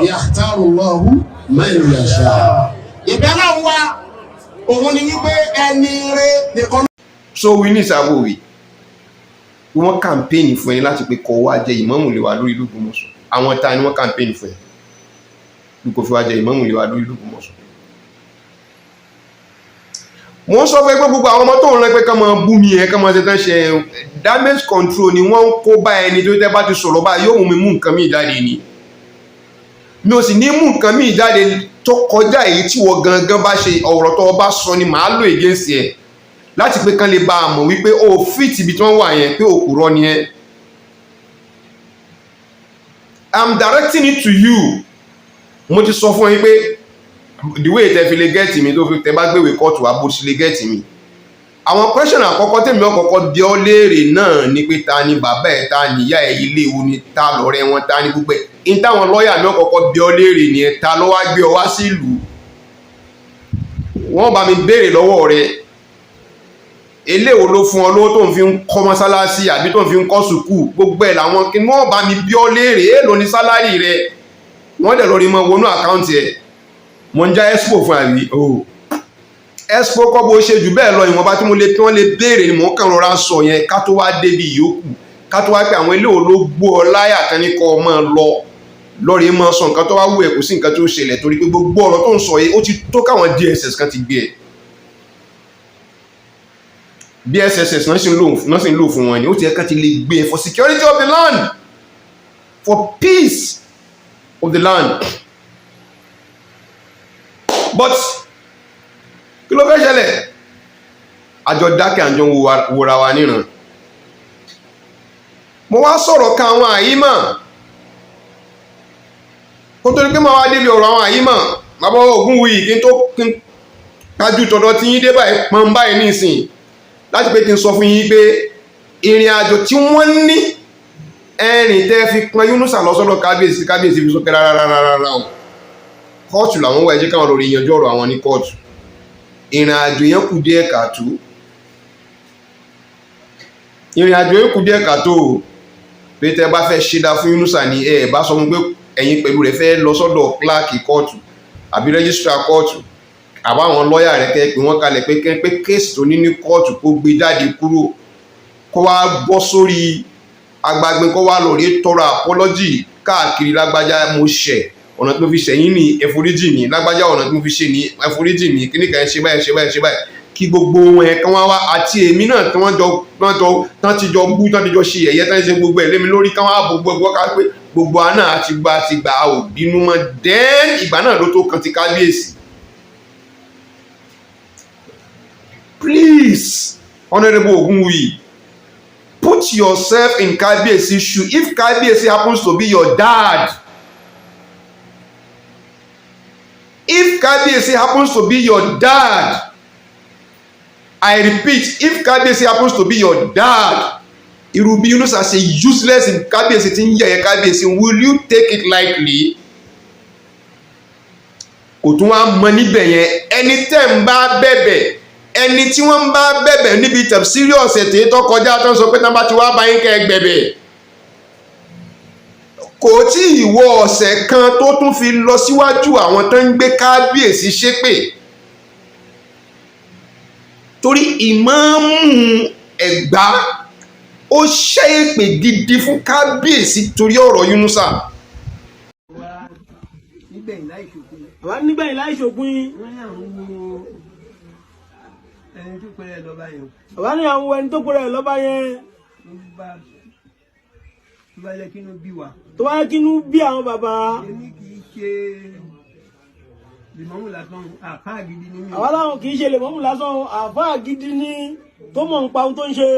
Yakhtaru Allahu man yasha. Ìbẹ́ náà wá òun ni wípé ẹni rẹ nìkan. So wí ní ìsàbò wí, wọ́n campaign fún ẹni láti pé kó wá jẹ ìmáàmù lé wa lórí l'Ógbómọ̀ṣọ́. Àwọn ta ni wọ́n campaign fún ẹ? Bí kò fi wá jẹ ìmáàmù lé wa lórí l'Ógbómọ̀ṣọ́. Mo ń sọ fún ẹ pé gbogbo àwọn ọmọ tó ń rán pé ká máa bú mi yẹn, ká máa ṣe tán, ṣe damage control ni wọ́n ń kó bá ẹni tó tẹ́ bá ti sọ̀rọ̀ báyìí, yóò mú mi mú nǹkan míì jáde ni. Mi ò sì ní mú nǹkan míì jáde tó kọjá èyí tí wọ́n gangan bá ṣe. Ọ̀rọ̀ tó o bá sọ ni màá lò against ẹ̀ láti pé kán lè bá a mọ̀ wípé o fit ibi tí wọ́n wà yẹn, pé òkúrọ́ ni ẹ́. I'm directing it to you. Mo ti sọ fún yín pé the way tẹ́ fi lè get mi, tó fi tẹ́ bá gbéwèé kóòtù wá, bó ti lè get mi, àwọn question àkọ́kọ́ tèmi ọ̀kọ́kọ́ bí ọ́ léèrè náà ni pé, ta ni bàbá ẹ̀, ta ni ìyá ẹ̀, ilé wo ni, ta lọ́rẹ́ wọn, ta ni gbogbo ẹ̀? In táwọn lọ́ọ̀yà mi ọ̀kọ́kọ́ bí ọ́ léèrè nìyẹn. Ta ló wá gbé ọ wá sílùú? Wọ́n bá mi béèrè lọ́wọ́ rẹ̀, eléwo ló fún ọ lówó tó ń fi ń kọ́ mọ́sálásí àbí tó ń fi ń kọ́ sùkúù? Gbogbo ẹ̀ làwọn kí wọ́n bá mi bí ọ́ léèrè. Èèlò ní salary rẹ̀? Wọ́n dẹ̀ lórí mọ́ wọnú account ẹ̀. Mo ń já expo fún àbí o expo kọ́ bó ṣe jù bẹ́ẹ̀ lọ. Ìwọ̀nba tí mo lè tí wọ́n lè béèrè ni mò ń kàn rọra sọ yẹn, ká tó wá débi ìyókù, ká tó wá pé àwọn eléwo ló gbó ọ láyà kan ní kọ́ ọ máa lọ lọ́ọ̀rẹ́ máa sọ nǹkan tó wá wù ẹ̀. Kò sí nǹkan tó ṣẹlẹ̀, torí pé gbogbo ọ̀rọ̀ tó ń sọ yìí, ó ti tó káwọn DSS kan ti gbé ẹ̀. BSSS náà sì ń lò fún wọn ni. Ó ti yẹ ká ti lè gbé ẹ for security of the land, for peace of the land. But kí ló fẹ́ ṣẹlẹ̀? Àjọ dákẹ́, àjọ ń wòra wa níran. Mo wá sọ̀rọ̀ kan àwọn àyímọ̀ kó tó ní pé máa wá débi ọ̀rọ̀ àwọn àyímọ̀. Bàbá Ògúnwùyí, kí n tó kí n kájú tọ̀dọ̀ tí yín dé báyìí pọ́n báyìí nísìn, láti pé kí n sọ fún yín pé ìrìn àjò tí wọ́n ní ẹ̀rìn tẹ́ fi pọn Yunusa lọ sọ́dọ̀ kábíyèsí, kábíyèsí fi sọ pé rárá rárá rárá o, kóòtù làwọn wà, ẹ jẹ́ káwọn lórí yanjú ọ̀rọ̀ àwọn ní kóòtù. Ìrìn àjò yẹn kù díẹ̀ kàtó, ìrìn àjò yẹn kù díẹ̀ kàtó o. Pé tẹ́ bá fẹ́ ṣe dá fún Yunusa ni ẹ bá sọ fún pé ẹ̀yin pẹ̀lú rẹ̀ fẹ́ lọ sọ́dọ̀ clerk kóòtù àbí registrar kóòtù àbáwọn lọ́ọ̀yà rẹ̀, kẹ́ pé wọ́n kalẹ̀ pé kẹ́ pé case tó ní ní kóòtù, kó gbé jáde kúrò, kó wá bọ́ sórí agbágbé, kó wá lọ rí tọrọ apology káàkiri. Lágbájá, mo ṣẹ̀, ọ̀nà tí mo fi ṣẹ̀yìn ní, ẹ foríjì mi. Lágbájá, ọ̀nà tí mo fi ṣe ní, ẹ foríjì mi. Kíní kan, ṣe báyìí, ṣe báyìí, ṣe báyìí, kí gbogbo wọn ẹ̀ kán wá wá, àti èmi náà tí wọ́n jọ tán jọ tán ti jọ bú, tán ti jọ ṣe ẹ̀yẹ, tán ti ṣe gbogbo ẹ̀ lémi lórí, kán wá bò gbogbo ká pé gbogbo àná àti gba àti gbà, a ò bínú mọ́. Then ìgbà náà ló tó kan ti kábíyèsí. Please, Honourable Ogunwuyi, put yourself in kábíyèsí shoe. If kábíyèsí happens to be your dad, if kábíyèsí happens to be your dad, I repeat, if kábíyèsí happens to be your dad, irú bí Yunusa ṣe useless in kábíyèsí tí ń yẹ̀yẹ́ kábíyèsí, will you take it lightly? Kò tún wá mọ níbẹ̀ yẹn. Ẹni tẹ́ ń bá bẹ̀bẹ̀, ẹni tí wọ́n ń bá bẹ̀bẹ̀ níbi tafsiri ọ̀sẹ̀ tí tó kọjá, tó ń sọ pé tán bá ti wá bá yín kẹ́ gbẹ̀bẹ̀, kò tí ì wọ ọ̀sẹ̀ kan tó tún fi lọ síwájú àwọn tó ń gbé kábíyèsí ṣépè, torí ìmáàmù Ẹ̀gbá ó ṣẹ́ èpè gidi fún kábíyèsí torí ọ̀rọ̀ Yunusa. Nígbẹ̀yìn láì ṣòfin. Àwa nígbẹ̀yìn láì ṣòpin. Wọ́n ní àwọn wo ẹni tó pẹ́rẹ́ lọ́ba yẹn. Àwa ní àwọn ẹni tó pẹ́rẹ́ lọ́ba yẹn. Tó bá yẹ kí inú bí wa. Tó bá yẹ kí inú bí àwọn bàbá. Èmi kì í ṣe lèmọ́mù lásán, àfáà gidi ni mí. Àwa láwọn kì í ṣe lèmọ́mù lásán, àfáà gidi ni tó mọ̀ ń pa ohun tó ń ṣe.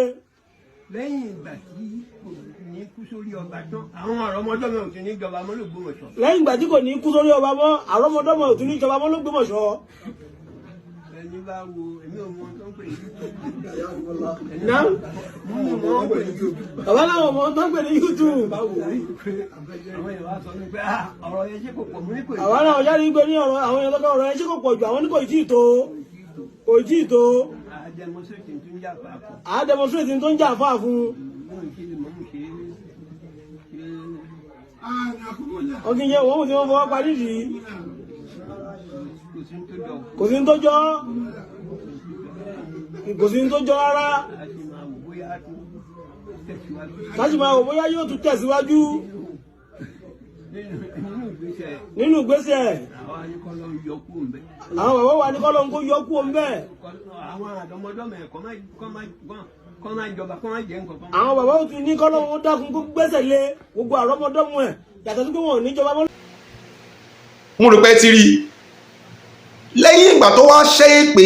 Lẹ́yìn ìgbà tí kò ní kú sórí ọba tán, àwọn àrọ́mọdọ́mọ ò tún ní jọba mọ́ l'Ógbómọ̀ṣọ́. Lẹ́yìn ìgbà tí kò ní kú sórí ọba mọ́, àrọ́mọdọ́mọ ò tún ní jọba mọ́ l'Ógbómọ̀ṣọ́. Ẹni bá wo, èmi ò mọ tó ń pè ní Náà mo mọ wọn pè ní YouTube. Bàbá láwọn ọmọ tó ń pè ní YouTube. Àwọn èèyàn wá sọ ní pé, "Ah, ọ̀rọ̀ yẹn ṣe kò pọ̀?" Mú ní kò. Àwa náà ọjà ní pé ní ọ̀rọ̀ àwọn èèyàn lọ́kọ̀, ọ̀rọ̀ yẹn ṣé kò pọ̀ jù? Àwọn ní kò tí ì tó, kò tí ì tó. A demonstrate tó ń jà pàápàá. À á demonstrate tó ń jà fáà fún. Mo ń ṣe lè mọ́ ṣe é. Wọn kì í ṣe wọn tí wọ́n fọwọ́ parí yìí. Kò sí ní tó jọ. Kò sí ní tó jọ, kò sí ní tó jọ rárá. A sì máa wò bóyá a tún tẹ̀síwájú. Ká sì máa wò bóyá yóò tún tẹ̀síwájú. Nínú ìgbésẹ̀ Nínú ìgbésẹ̀ àwọn anìkọ́lọ́ ń yọ kúrò ńbẹ̀. àwọn bàbá wa ní kọ́lọ́hún kó yọ kúrò ńbẹ̀. Àwọn àdọ́mọdọ́mọ ẹ̀ kọ́ máa jọba, kọ́ máa jẹ́ nǹkan kan. Àwọn bàbá ó tún ní kọ́lọ́hún ó dákun kó gbẹ́sẹ̀ lé gbogbo àrọ́mọdọ́mọ ẹ̀, yàtọ̀ sí pé wọn ò ní jọba mọ́. Mo rò pé ti rí i lẹ́yìn ìgbà tó wá ṣẹ́ èpè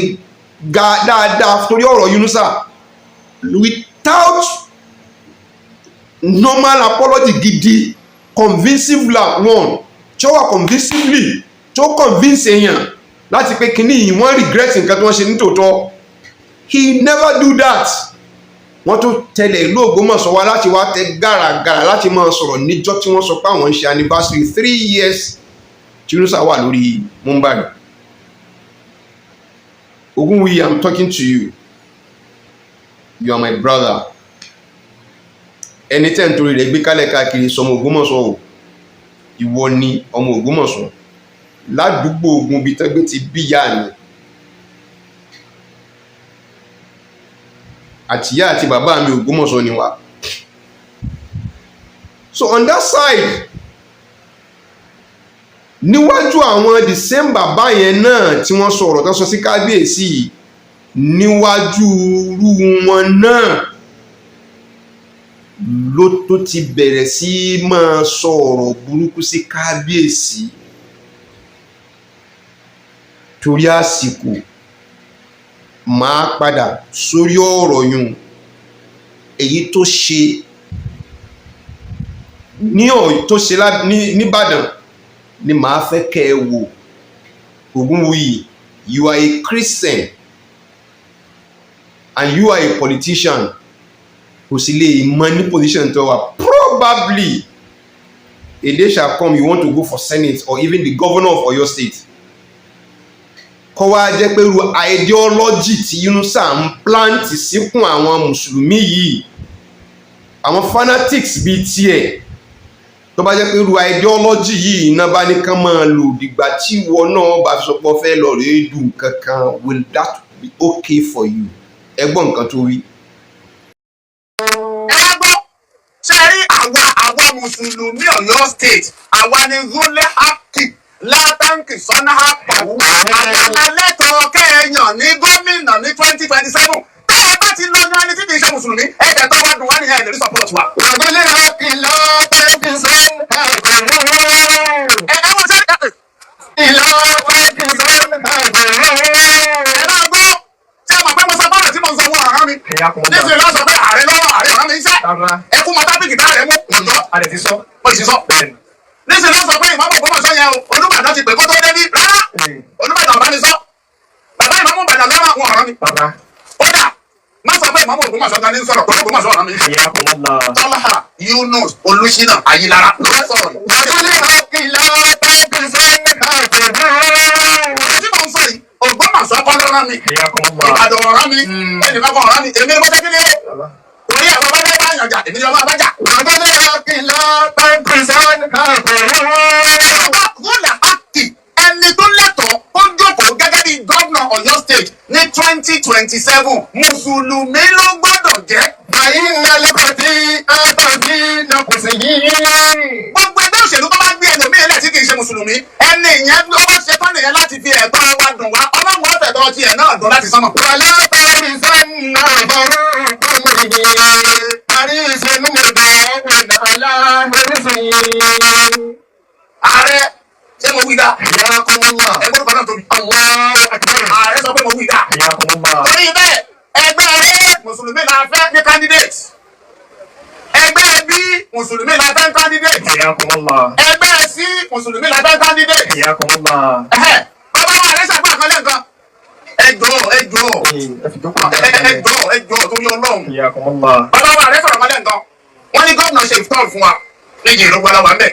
ga dáadáa torí ọ̀rọ̀ Yunusa without normal apology gidi, convincing one tí ó wà convincingly, tí ó convince èèyàn láti pé kínní yìí, wọ́n regret nǹkan tí wọ́n ṣe nítòótọ́. He never do that. Wọ́n tún tẹ̀lé ìlú Ògbómọ̀ṣọ́ wá láti wá tẹ gàràgàrà láti máa sọ̀rọ̀ níjọ́ tí wọ́n sọ pé àwọn ń ṣe anniversary 3 years tí Yunusa wà lórí Mumbai. Ogunwuyi, I'm talking to you. You are my brother. Ẹni tẹ́ ń torí rẹ̀ gbé kálẹ̀ káàkiri sọmọ Ògbómọ̀ṣọ́ o, ìwọ ni ọmọ Ògbómọ̀ṣọ́ ládùúgbò ogun bíi tẹ́gbẹ́ ti bí ìyá mi àtìyá àti bàbá mi, Ògbómọ̀ṣọ́ ni wá. So on that side, níwájú àwọn the same bàbá yẹn náà tí wọ́n sọ ọ̀rọ̀ tó sọ sí kábíyèsí yìí, níwájú irú wọn náà ló tó ti bẹ̀rẹ̀ sí máa sọ ọ̀rọ̀ burúkú sí kábíyèsí. Torí àsìkò, máa padà sórí ọ̀rọ̀ yùn èyí tó ṣe ní ọ̀ tó ṣe ní Ìbàdàn ni màá fẹ́ kẹ́ ẹ wò. Ògúnwùyí, you are a Christian and you are a politician. Kò sì lè mọ ní position tó wà. Probably a day shall come you want to go for senate or even the governor of Oyo State. Kọ́ wá jẹ́ pé irú ideology tí Yunusa ń plant síkùn àwọn mùsùlùmí yìí, àwọn fanatics bíi tiẹ̀, tó bá jẹ́ pé irú ideology yìí iná bá ní kán máa lò dìgbà tí ìwọ náà bá fi sọ pé ó fẹ́ lọ rèé dùn kankan, will that be okay for you? Ẹ gbọ́ nǹkan tó wí. Ẹ gbọ́, ṣe rí àwa mùsùlùmí Ọ̀yọ́ State, àwa ni zule haki látàǹkì sọ́nà àpàwù, àwa lẹ́tọ̀ọ́ kẹ́ẹ̀yàn ní gómìnà ní 2027. Tẹ́ ẹ bá ti lọ yan ẹni tí kì í ṣe mùsùlùmí, ẹ tẹ̀ tọ́ wá dùn wá nìyẹn, ẹ̀ lè rí support wa. Àgbélé ìlà Pakistan Ẹ ẹ wọ́n ṣe ìlà Pakistan. Ẹ máa gbọ́, ṣé ẹ mọ̀ pé mo sọ bọ́ọ̀lù tí mo ń sọ wọn ọ̀ràn mi nítorí lọ́sọ̀ sọ pé ààrẹ lọ́wọ́ ààrẹ ọ̀ràn mi ń ṣẹ́ ẹ kú mọ tábìlì tá ààrẹ mú ọ̀dọ́ mo sì sọ níṣẹ́ ló sọ pé ìmọ̀mù Ògbómọ̀ṣọ́ yẹn o, Olúbàdàn ti pè kó tó dé ní rárá, Olúbàdàn ọ̀bá ni sọ bàbá ìmọ̀mù Ìbàdàn lọ́wọ́ àwọn ọ̀ràn mi. Kódà má sọ pé ìmọ̀mù Ògbómọ̀ṣọ́ gan ní sọ̀rọ̀ tó Ògbómọ̀ṣọ́ ọ̀ràn mi. Tọ́lá Yunus Olúṣínà Ayílára ló fẹ́ sọ̀rọ̀ yìí. Àgbélé ìlà Pakistan. Tí mò ń sọ yìí, Ògbómọ̀ṣọ́ kọ́ ló rán mi, Ìbàdàn ọ̀ràn mi, ẹnìkan kan ọ̀ràn mi, èmi ni mo jẹ́ kí ni o torí àwọn bá bá yàn jà, èmi ni ọba bá jà. Àgbélé ìlà Pakistan. Rúlà Ákì, ẹni tó lẹ́tọ̀ọ́ ó jókòó gẹ́gẹ́ bí gómìnà Ọ̀yọ́ State ní 2027, mùsùlùmí ló gbọ́dọ̀ jẹ́. Àyínlá lọ́kọ̀tí àtàbí nàkùsì yìí. Gbogbo ẹgbẹ́ òṣèlú tó bá gbé ẹlòmíín lẹ̀ tí kì í ṣe mùsùlùmí, ẹni ìyẹn ló bá ṣe tán nìyẹn láti fi ẹ̀tọ́ wa dùn wá, Ọlọ́run ọ̀fẹ́ tọ́ tiẹ̀ náà dùn láti sánmọ̀. Wàlá tàbí sánà bọ̀rọ̀ kùmùrì. Àríṣe mímọ̀dọ̀ wọ̀nà aláhùnsìn. Ààrẹ, ṣé mo wí dá? Hayyakumullah. Ẹgbẹ́ orúkọ náà tóbi. Allahu akbar. Ààrẹ sọ pé mo wí dá. Hayyakumullah. Torí bẹ́ẹ̀, ẹgbẹ́ A, mùsùlùmí la fẹ́ ní candidate. Ẹgbẹ́ B, mùsùlùmí la fẹ́ ní candidate. Hayyakumullah. Ẹgbẹ́ C, mùsùlùmí la fẹ́ ní candidate. Hayyakumullah. Ẹ̀hẹ́, bàbá wa rẹ̀ ṣàgbà kan lẹ́ǹkan. Ẹ jọ̀ọ́, ẹ jọ̀ọ́, Ẹ fi jókòó. ẹ jọ̀ọ́, ẹ jọ̀ọ́, torí Ọlọ́run. Hayyakumullah. Bàbá wa rẹ̀ sọ̀rọ̀ kan lẹ́ǹkan. Wọ́n ní gómìnà ṣe ìfitọ́ọ̀lù fún wa níjì ìlú gbọ́dọ̀ wà ń bẹ̀.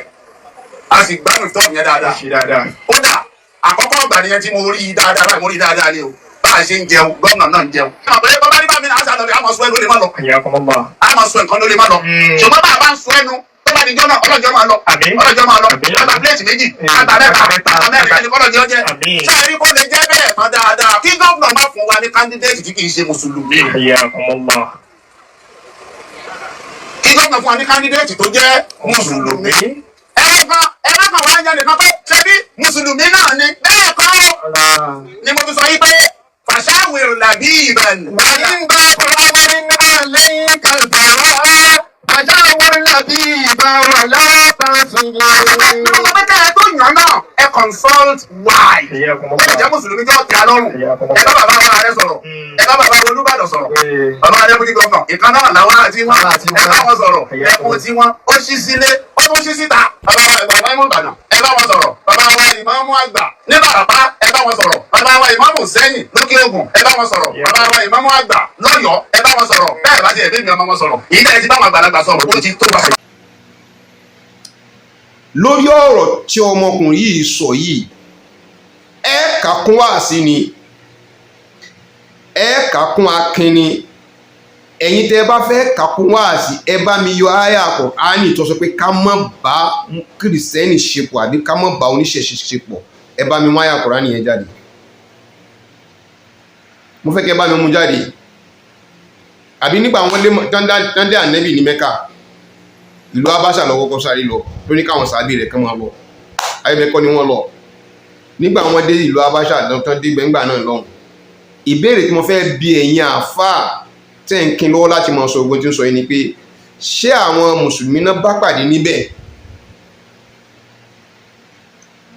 A sì gbádùn ìfitọ́ọ̀lù yẹn dáadáa. Ṣe dáadáa. Kódà àkọ́kọ́ ọgbà nìyẹn tí mo rí dáadáa báyìí, mo rí dáadáa ni o. Bá a ṣe ń jẹun, gómìnà náà ń jẹun. Àpẹẹrẹ bàbá ní bàmí náà, àṣà lọ́dẹ, àmọ̀ sọ ẹnu lè má lọ. Hayyakumullah. Àmọ̀ sọ nǹkan ló lè má lọ. Ṣùgbọ́n bá a bá ń sọ ẹnu tó bá di jọ́ náà, ọlọ́jọ́ máa lọ. Àmín. Ọlọ́jọ́ máa lọ. Àmín. Àgbà pléètì méjì, Mm. àgbà mẹ́ta, Àgbà mẹ́ta. àgbà mẹ́rin, ẹni kọ́lọ́jọ́ jẹ́. Àmín. Ṣé ẹ rí kó lè jẹ́ bẹ́ẹ̀ tán dáadáa? Kí gómìnà má fún wa ní candidate tí kì í ṣe mùsùlùmí o. Hayyakumullah. Kí gómìnà fún wa ní candidate tó jẹ́ mùsùlùmí. Ẹ Ẹ kan, ẹ má kàn wá yan nìkan pé ṣe bí mùsùlùmí náà ni. Bẹ́ẹ̀ kọ́ Allah. ni mo fi sọ yí pé فشاور لبيبا. وإن ضاق عليك البلاء فشاور لبيبا ولا تعصه. Nínú sọ pé kẹ́ ẹ tó yàn náà, ẹ consult wise. Ó lè jẹ́ mùsùlùmí jẹ́ ọ̀tí alọ́run. Ẹ bá bàbá wa rẹ sọ̀rọ̀. Ẹ bá bàbá wa Olúbàdàn sọ̀rọ̀. Bàbá wa deputy governor. Ìkan náà làwọn àti wọn. Ẹ bá wọn sọ̀rọ̀. Ẹkùn tí wọn. Ó ṣí sílé. Ó tún ṣí síta. Bàbá wa bàbá ìmọ̀ Ìbàdàn. Ẹ bá wọn sọ̀rọ̀. Bàbá wa ìmáàmù àgbà. Ní Bàràpá, ẹ bá wọn sọ̀rọ̀. Bàbá wa ìmáàmù Sẹ́yìn lókè Ògùn. Ẹ bá wọn sọ̀rọ̀. Bàbá wa ìmáàmù àgbà lọ́yọ̀ọ́. Ẹ bá wọn sọ̀rọ̀. Bẹ́ẹ̀ bá ti ẹ̀ bí mi ọmọ wọn sọ̀rọ̀. Ìyí tẹ́ ẹ ti bá wọn àgbàlagbà sọ̀rọ̀. Ó ti tó bá. Lórí ọ̀rọ̀ tí ọmọkùnrin yìí sọ yìí, ẹ kà kún wáàsí ni, ẹ kà kún akin ni. Ẹ̀yin tẹ́ ẹ bá fẹ́ kà kún wáàsí, ẹ bá mi yọ àyà Kùránì tó sọ pé ká má bá kìrìsìtẹ́nì ṣepọ̀ àbí ká má bá oníṣẹ̀ṣe ṣepọ̀. Ẹ bá mi mú àyà Kùránì yẹn jáde. Mo fẹ́ kẹ́ ẹ bá mi mú jáde. Àbí nígbà wọn lé tán dé ànẹ́bì ní Mẹ́kà, ìlú Abáṣà lọ kọ́kọ́ sáré lọ, tó ní káwọn sàábì rẹ̀ kán máa lọ. Ayébẹ́kọ́ ni wọ́n lọ nígbà wọn dé ìlú Abáṣà tán dé gbẹ̀ngbà náà lọ́hùn. Ìbéèrè tí mo fẹ́ bi ẹ̀yin àáfàá tẹ́ ń kin lọ́wọ́ láti máa sọ ogun tí ń sọ yìí ni pé, ṣé àwọn mùsùlùmí náà bá pàdé níbẹ̀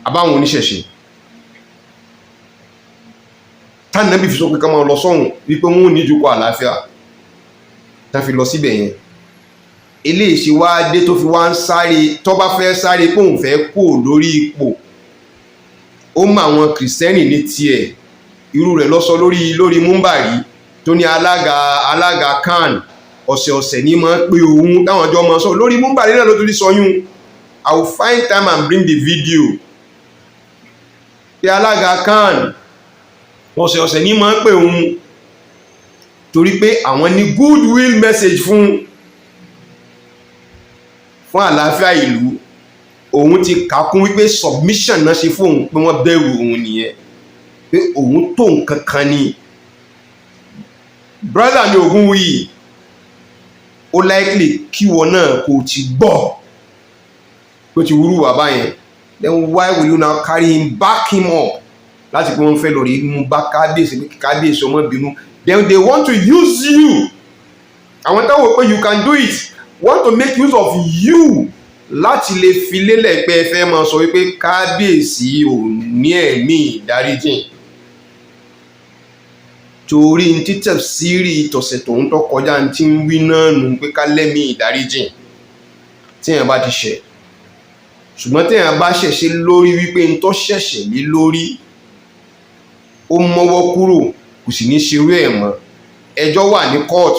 àbáwọn oníṣẹ̀ṣe tánàbí fi sọ pé ká máa lọ sọ́hùn, wípé wọn ò ní ìjókòó àlàáfíà tá fi lọ síbẹ̀ yẹn? Eléyìí ṣe wá dé tó fi wá ń sáré, tó bá fẹ́ sáré pé òun fẹ́ kó lórí ipò, ó mọ àwọn kìrìsìtẹ́nì ní tiẹ̀. Irú rẹ̀ ló sọ lórí múmbàrí tó ní alága CAN ọ̀sẹ̀ ọ̀sẹ̀ ní máa ń pé òun táwọn ọjọ́ máa sọ lórí múmbàrí náà ló tún ti sọyún. I will find time and bring the video pé alága CAN ọ̀sẹ̀ ọ̀sẹ̀ ní máa ń pè òun torí pé àwọn ní goodwill message fún àlàáfíà ìlú. Òun ti kà kún wípé submission náà ṣe fóun, pé wọ́n bẹ̀rù òun nìyẹn, pé òun tó nǹkan kan ni. Brother mi Ògúnwùyí, ó likely kíwọ náà kò ti gbọ́ tó ti wúrú wà báyẹn. Then why will you now carry him, back him up láti pé wọ́n fẹ́ lọ rí mú bá kábíyèsí pé kábíyèsí ọmọ bínú? Then they want to use you. Àwọn táwọn pé you can do it want to make use of you láti lè fi lélẹ̀ pé ẹ fẹ́ máa sọ wípé kábíyèsí ò ní ẹ̀mí ìdáríjìn, torí ní títẹ̀ sírì tọ̀sẹ̀ tòun tó kọjá tí ń wí náà nù pé ká lẹ́mí ìdáríjìn tí èèyàn bá ti ṣẹ̀, ṣùgbọ́n tí èèyàn bá ṣẹ̀ṣẹ̀ lórí wípé ń tọ́ ṣẹ̀ṣẹ̀ lé lórí, ó mọ́wọ́ kúrò, kò sì ní ṣerú ẹ̀ mọ́. Ẹjọ́ wà ní court,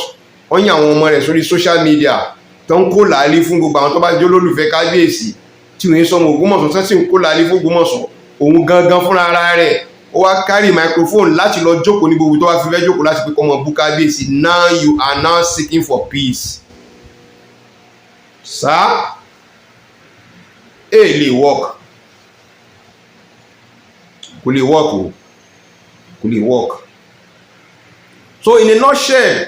wọ́n yàn àwọn ọmọ rẹ̀ sórí social media tó ń kó làálí fún gbogbo àwọn tó bá jẹ́ olólùfẹ́ kábíyèsí tí wọ́n ń sọmọ Ògbómọ̀ṣọ́ tó sì ń kó làálí fún Ògbómọ̀ṣọ́. Òun gangan fúnra ara rẹ̀, ó wá carry microphone láti lọ jókòó ní gbogbo tó wá fi fẹ́ jókòó láti pé kọ́ mọ bú kábíyèsí. Now you are now seeking for peace, sir. Èè lè work, kò lè work o, kò lè work. So in a nutshell,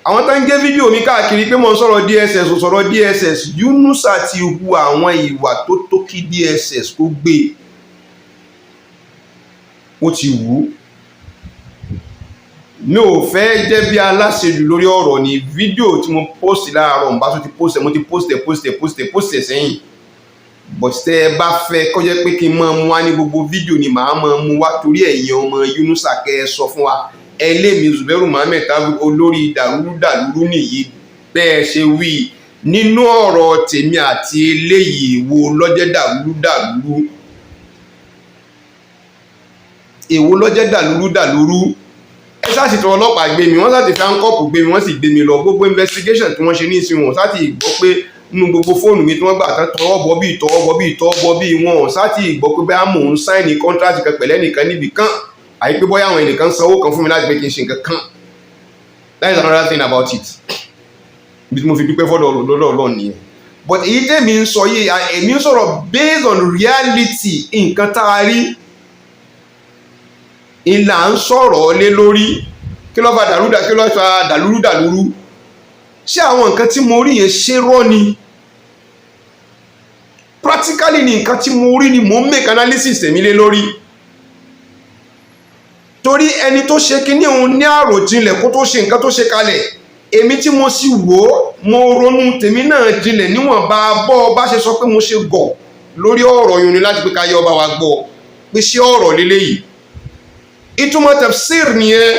àwọn tó ń gé fídíò mi káàkiri pé mo ń sọ̀rọ̀ DSS, ò sọ̀rọ̀ DSS. Yunusa ti hu àwọn ìwà tó tó kí DSS kó gbé, ó ti wù ú. Mi ò fẹ́ jẹ́ bí aláṣejù lórí ọ̀rọ̀ ní fídíò tí mo post láàárọ̀. N bá tún ti post ẹ̀, mo ti post ẹ̀, post ẹ̀, post ẹ̀, post ẹ̀ sẹ́yìn, but tẹ́ ẹ bá fẹ́ kó jẹ́ pé kí n máa mú wá ní gbogbo fídíò ni màá máa mú wá, torí ẹ̀yin ọmọ Yunusa, kẹ́ ẹ sọ fún wa. Ẹlẹ́mi Zubairu Muhammed olórí dàrúrú dàrúrú nìyí. Bẹ́ẹ̀ ṣe wí nínú ọ̀rọ̀ tèmi àti eléyìí, wo lọ́jẹ́ dàrúrú dàrúrú? Èwo lọ́jẹ́ dàlúrú dàlúrú? Ẹ sáà sì tọ ọlọ́pàá gbé mi, wọ́n sáà ti fi handcuff gbé mi, wọ́n sì gbé mi lọ. Gbogbo investigation tí wọ́n ṣe ní ìsìn, wọn sáà ti gbọ́ pé nínú gbogbo fóònù mi tí wọ́n gbà tán, tọwọ́ bọ bíi, tọwọ́ bọ bíi, tọwọ́ bọ bíi, wọn sáà ti gbọ́ pé bóyá mò ń sign contract kan pẹ̀lẹ́ nìkan níbì kan, àyè pé bóyá àwọn ẹnìkan sanwó kan fún mi láti pé kí n ṣe nǹkan kan. That is another thing about it. Bí mo fi dúpẹ́ fọ́dọ̀ lọ́dọ̀ Ọlọ́run nìyẹn. But èyí tèmi ń sọ yìí, èmi ń sọ̀rọ̀ based on reality. Nǹkan tá a rí ìlà ń sọ̀rọ̀ lé lórí. Kí ló fa dàrúdà? Kí ló fa dàlúrú dàlúrú? Ṣé àwọn nǹkan tí mo rí yẹn, ṣé rọ́ ni? Practically ní nǹkan tí mo rí ni mo ń make analysis tèmi lé lórí, torí ẹni tó ṣe kinní òun ní àròjinlẹ̀ kó tó ṣe nǹkan tó ṣe kalẹ̀. Èmi tí mo sì wò ó, mo ronú tèmi náà jinlẹ̀ níwọ̀nba bọ́ ọ bá ṣe sọ pé mo ṣe gọ̀ lórí ọ̀rọ̀ yìí ni láti pé ká yẹ ọba wa gbọ́ pé ṣé ọ̀rọ̀ lélẹ́yìí. Ìtumọ̀ tafsir nìyẹn.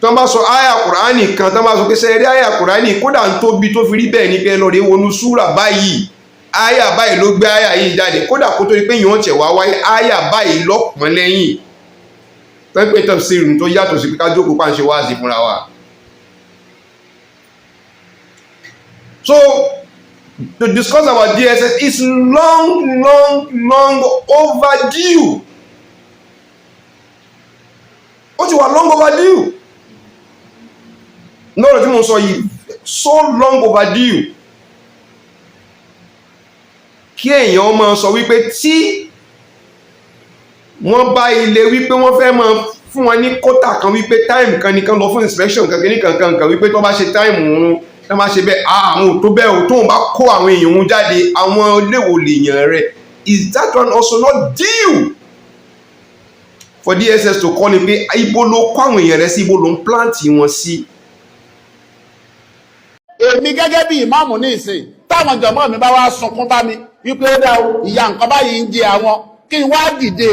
Tó ń bá sọ àyà Kùránì kan, tó ń bá sọ pé sẹ́ẹ̀rí àyà Kùránì, kódà ń tóbi tó fi rí bẹ́ẹ̀ ní pé lọ́ọ́ rí wọnú súrà báyìí, àyà báyìí ló gbé àyà yìí jáde, kódà kó tó di pé yìí tẹ̀ wá wáyé, àyà báyìí lọ́pọ̀n lẹ́yìn. Tó ń pè tafsir tó yàtọ̀ sí pé ká jókòó pa ń ṣe wáàsí fúnra wa. So to discuss our DSS is long, long, long overdue. Ó ti wà long overdue lọ́rọ̀ tí mo sọ yìí, so long overdue. Kí èèyàn máa sọ wípé tí wọ́n bá ilé wípé wọ́n fẹ́ máa fún wọn ní quota kan, wípé time kan nìkan lọ fún inspection kan, kìíní kan kan kan, wípé tó bá ṣe time òun, tó bá ṣe bẹ́ẹ̀, àwọn ò tó bẹ́ẹ̀ o, tóun bá kó àwọn èèyàn òun jáde, àwọn léwo lèèyàn rẹ̀? Is that one also not due for DSS to call him pé ibo ló kó àwọn èèyàn rẹ̀ sí, ibo ló ń plant wọn sí? Èmi gẹ́gẹ́ bí ìmáàmù ní ìsìn, táwọn jọ̀mọ́ mi bá wá sunkún bá mi wípé ó dá o, ìyá nǹkan báyìí ń jẹ àwọn, kí n wá dìde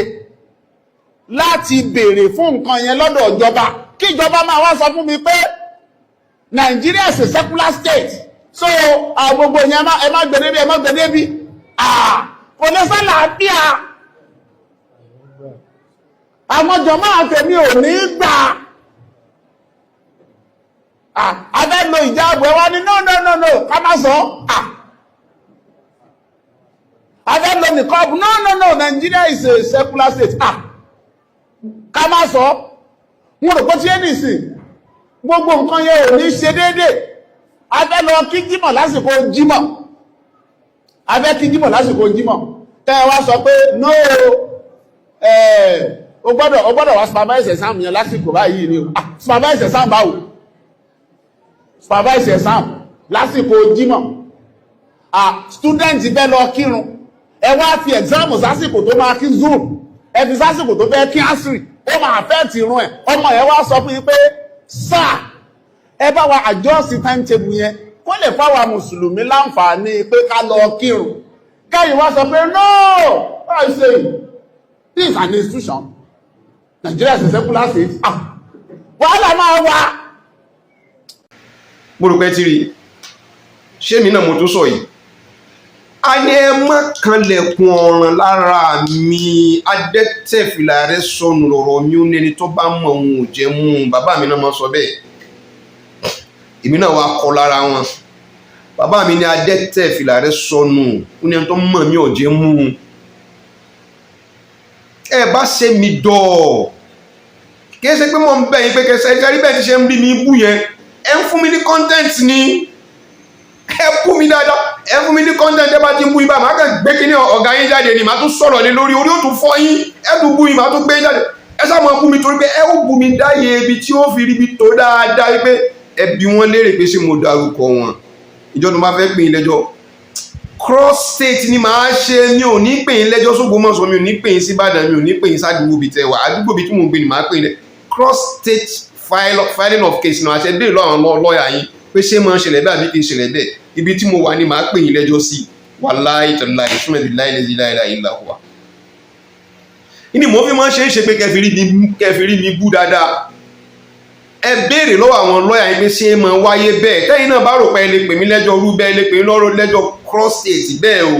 láti béèrè fún nǹkan yẹn lọ́dọ̀ ìjọba, kí ìjọba máa wá sọ fún mi pé Nigeria is a secular state, so gbogbo yẹn ẹ má gbé débi, ẹ má gbé débi, kò lè sálàáfíà. Àwọn jọ̀mọ́ àtẹ̀mí ò ní gbà. A fẹ́ lo ìjáàbù, ẹ wá ní no, no, no, no, ká má sọ. A fẹ́ lo nìkọ́ọ̀bù, no, no, no, Nigeria is a secular state, ká má sọ. Wọn rò pé tí ẹnì sìn gbogbo nǹkan yẹn ò ní ṣe déédéé. A fẹ́ lọ kí jímọ̀ lásìkò jímọ̀, a fẹ́ kí jímọ̀ lásìkò jímọ̀, tẹ́ ẹ wá sọ pé no, o gbọ́dọ̀ wá supervise exam yẹn lásìkò báyìí ni o. Supervise exam báwo? Supervise exam lásìkò jímọ̀? Student fẹ́ lọ kírun, ẹ wá fi exam sásìkò tó máa kí zuhr, ẹ fi sásìkò tó fẹ́ kí asri, ó máa fẹ́ tìrun ẹ̀. Ọmọ ẹ wá sọ fún yín pé, "Sir, ẹ bá wa adjust timetable yẹn kó lè fáwa mùsùlùmí láǹfààní pé ká lọ kírun." Kẹ́yìn wá sọ pé no, what are you saying? This is an institution. Nigeria is a secular state. Wàhálà máa wà. Mo rò pé tí rí ṣé mi náà mo tún sọ yìí. A ní ẹ má kanlẹ̀kùn ọ̀ràn lára mi. Adẹ́tẹ̀fìlà rẹ sọnù lọ̀rọ̀ mi. Ó ní ẹni tó bá mọ òun ò jẹ́ mú un. Bàbá mi náà máa sọ bẹ́ẹ̀, èmi náà wá kọ́ lára wọn. Bàbá mi ní adẹ́tẹ̀fìlà rẹ sọnù, ó ní ẹni tó mọ̀ mí ò jẹ́ mú un. Ẹ bá ṣe mi dọ̀, kì í ṣe pé mo ń bẹ̀ yín pé kẹsẹ̀ ẹ rí bẹ́ẹ̀ ti ṣe ń bí mi bú yẹn. Ẹ ń fún mi ní content ni. Ẹ bú mi dáadáa, ẹ fún mi ní content. Ẹ bá ti ń bú yín bá, màá kàn gbé kíní ọ̀gá yín jáde ni, màá tún sọ̀rọ̀ lé lórí, orí ó tún fọ́ yín. Ẹ tún bú yín, màá tún gbé jáde. Ẹ sáà máa bú mi, torí pé ẹ ó bú mi dáyé ibi tí ó fi ríbi tó dáadáa, wípé ẹ bi wọ́n léèrè pé ṣé mo dárúkọ wọn. Ìjọ tó bá fẹ́ pín in lẹ́jọ́, cross state ni màá ṣe. Mi ò ní pè yín lẹ́jọ́ sÓgbómọ̀ṣọ́, mi ò ní pè yín sí Ìbàdàn, mi ò ní pè yín sádùúgbò bíi tẹwà, àdúgbò bíi tí mò ń gbé ni màá pè yín lẹ́ cross state filing of case náà. Àṣẹ béèrè lọ́wọ́ àwọn lọ́ọ̀yà yín pé ṣé máa ń ṣẹlẹ̀ bẹ́ẹ̀ àbí kì í ṣẹlẹ̀ bẹ́ẹ̀. Ibi tí mo wà ní màá pè yín lẹ́jọ́ sí. Wàláhì tàláhì, súnmọ́ ibi láìlẹ́sí láìláì ìlà wà ní mo fi máa ń ṣe é ṣe pé kẹfì rí mi bú dáadáa. Ẹ béèrè lọ́wọ́ àwọn lọ́ọ̀yà yín pé ṣé máa wáyé bẹ́ẹ̀. Tẹ́yìn náà bá rò pé ẹ lè pè mí lẹ́jọ́ rú bẹ́ẹ̀, lè pè mí lọ́rọ̀ lẹ́jọ́ cross state bẹ́ẹ̀ o.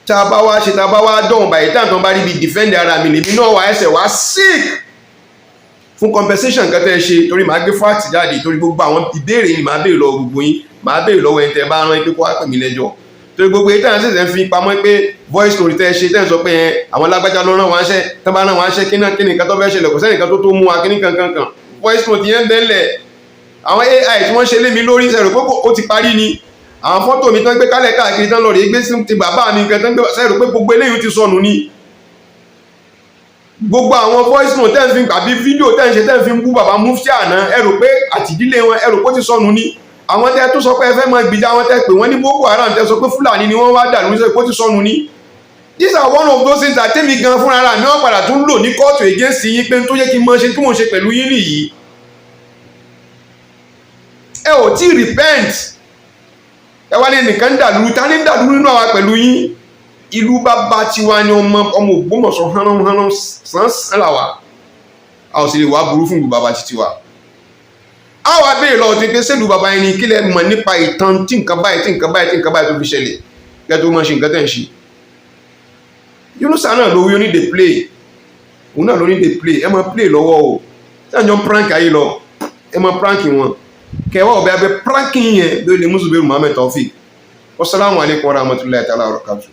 Tá a bá wá ṣe, tá a bá wá dọ̀hùn báyìí, tá à ń bá rí bí defend ara mi, lèmi náà wà ẹsẹ̀ wá seek fún compensation nǹkan tẹ́ ẹ ṣe, torí màá gbé fact jáde, torí gbogbo àwọn ìbéèrè ni màá béèrè lọ́wọ́ gbogbo yín, màá béèrè lọ́wọ́ ẹni tẹ́ bá rán pé kó wá pè mí lẹ́jọ́, torí gbogbo èyí táwọn ṣẹ̀ṣẹ̀ ń fi pamọ́ pé voice note tẹ́ ẹ ṣe, tẹ́ ẹ sọ pé ẹ àwọn lágbájá ló rán wọn ṣẹ́, tẹ́ bá rán wọn ṣẹ́, kí náà kí ni nǹkan tó fẹ́ ṣẹlẹ̀, kò sẹ́nìkan tó tó mú wa, kí ní kankan kan. Voice note yẹn bẹ́ẹ̀lẹ̀. Àwọn AI tí wọ́n ṣe lé mi lórí ṣẹ̀rò pé ó ti parí ni. Àwọn fọ́tò mi tán gbé kálẹ̀ káàkiri, tán lọ rí gbé sí ti bàbá mi kan tán gbé, ṣẹ̀rò pé gbogbo eléyìí ti sọnù ni? Gbogbo àwọn voice note tẹ́ ń fi àbí fídíò tẹ́ ń ṣe, tẹ́ ń fi ń bú bàbá mufti àná, ẹ rò pé àtìdílé wọn, ẹ rò pé ó ti sọnù ni? Àwọn tẹ́ tún sọ pé ẹ fẹ́ máa gbìjà àwọn tẹ́ pé wọ́n ní Boko Haram, tẹ́ sọ pé Fúlàní ni wọ́n wá dà lórí, sọ pé ó ti sọnù ní. These are one of those things that tẹ́mi gan fúnra ra mi wọ́n padà tún lò ní kóòtù against yín, pé tó yẹ kí n mọ ṣe tí mò ń ṣe pẹ̀lú yín nìyí. Ẹ ò tí repent. Ẹ wá ní ẹnìkan dàlúrú. Ta ní dàlúrú nínú àwa pẹ̀lú yín? Ìlú bàbá tiwa ni. Ọmọ ọmọ Ògbómọ̀ṣọ́ hánrán sàn sàn là wà. A ò sì lè wá burú fún ìlú bàbá títí wa. A wá béèrè lọ́wọ́ tí pé sẹ́lú bàbá yẹn ni? Kí lẹ mọ̀ nípa ìtàn tí nǹkan báyìí, tí nǹkan báyìí, tí nǹkan báyìí tó fi ṣẹlẹ̀ kẹ́ tó mọ̀ ṣe nǹkan tẹ̀ ń ṣe? Yunusa náà ló wí, ó ní dey play. Òun náà ló ní dey play. Ẹ máa play lọ́wọ́ o. Tí àjọ ń prank ayé lọ, ẹ máa prank wọn kẹwàá ọbẹ̀ abẹ pranking yẹn lórí lè Zubairu Muhammed Taofeek. Wasalaamu alaykum wa rahmatulahi ta'ala wa barakatuh.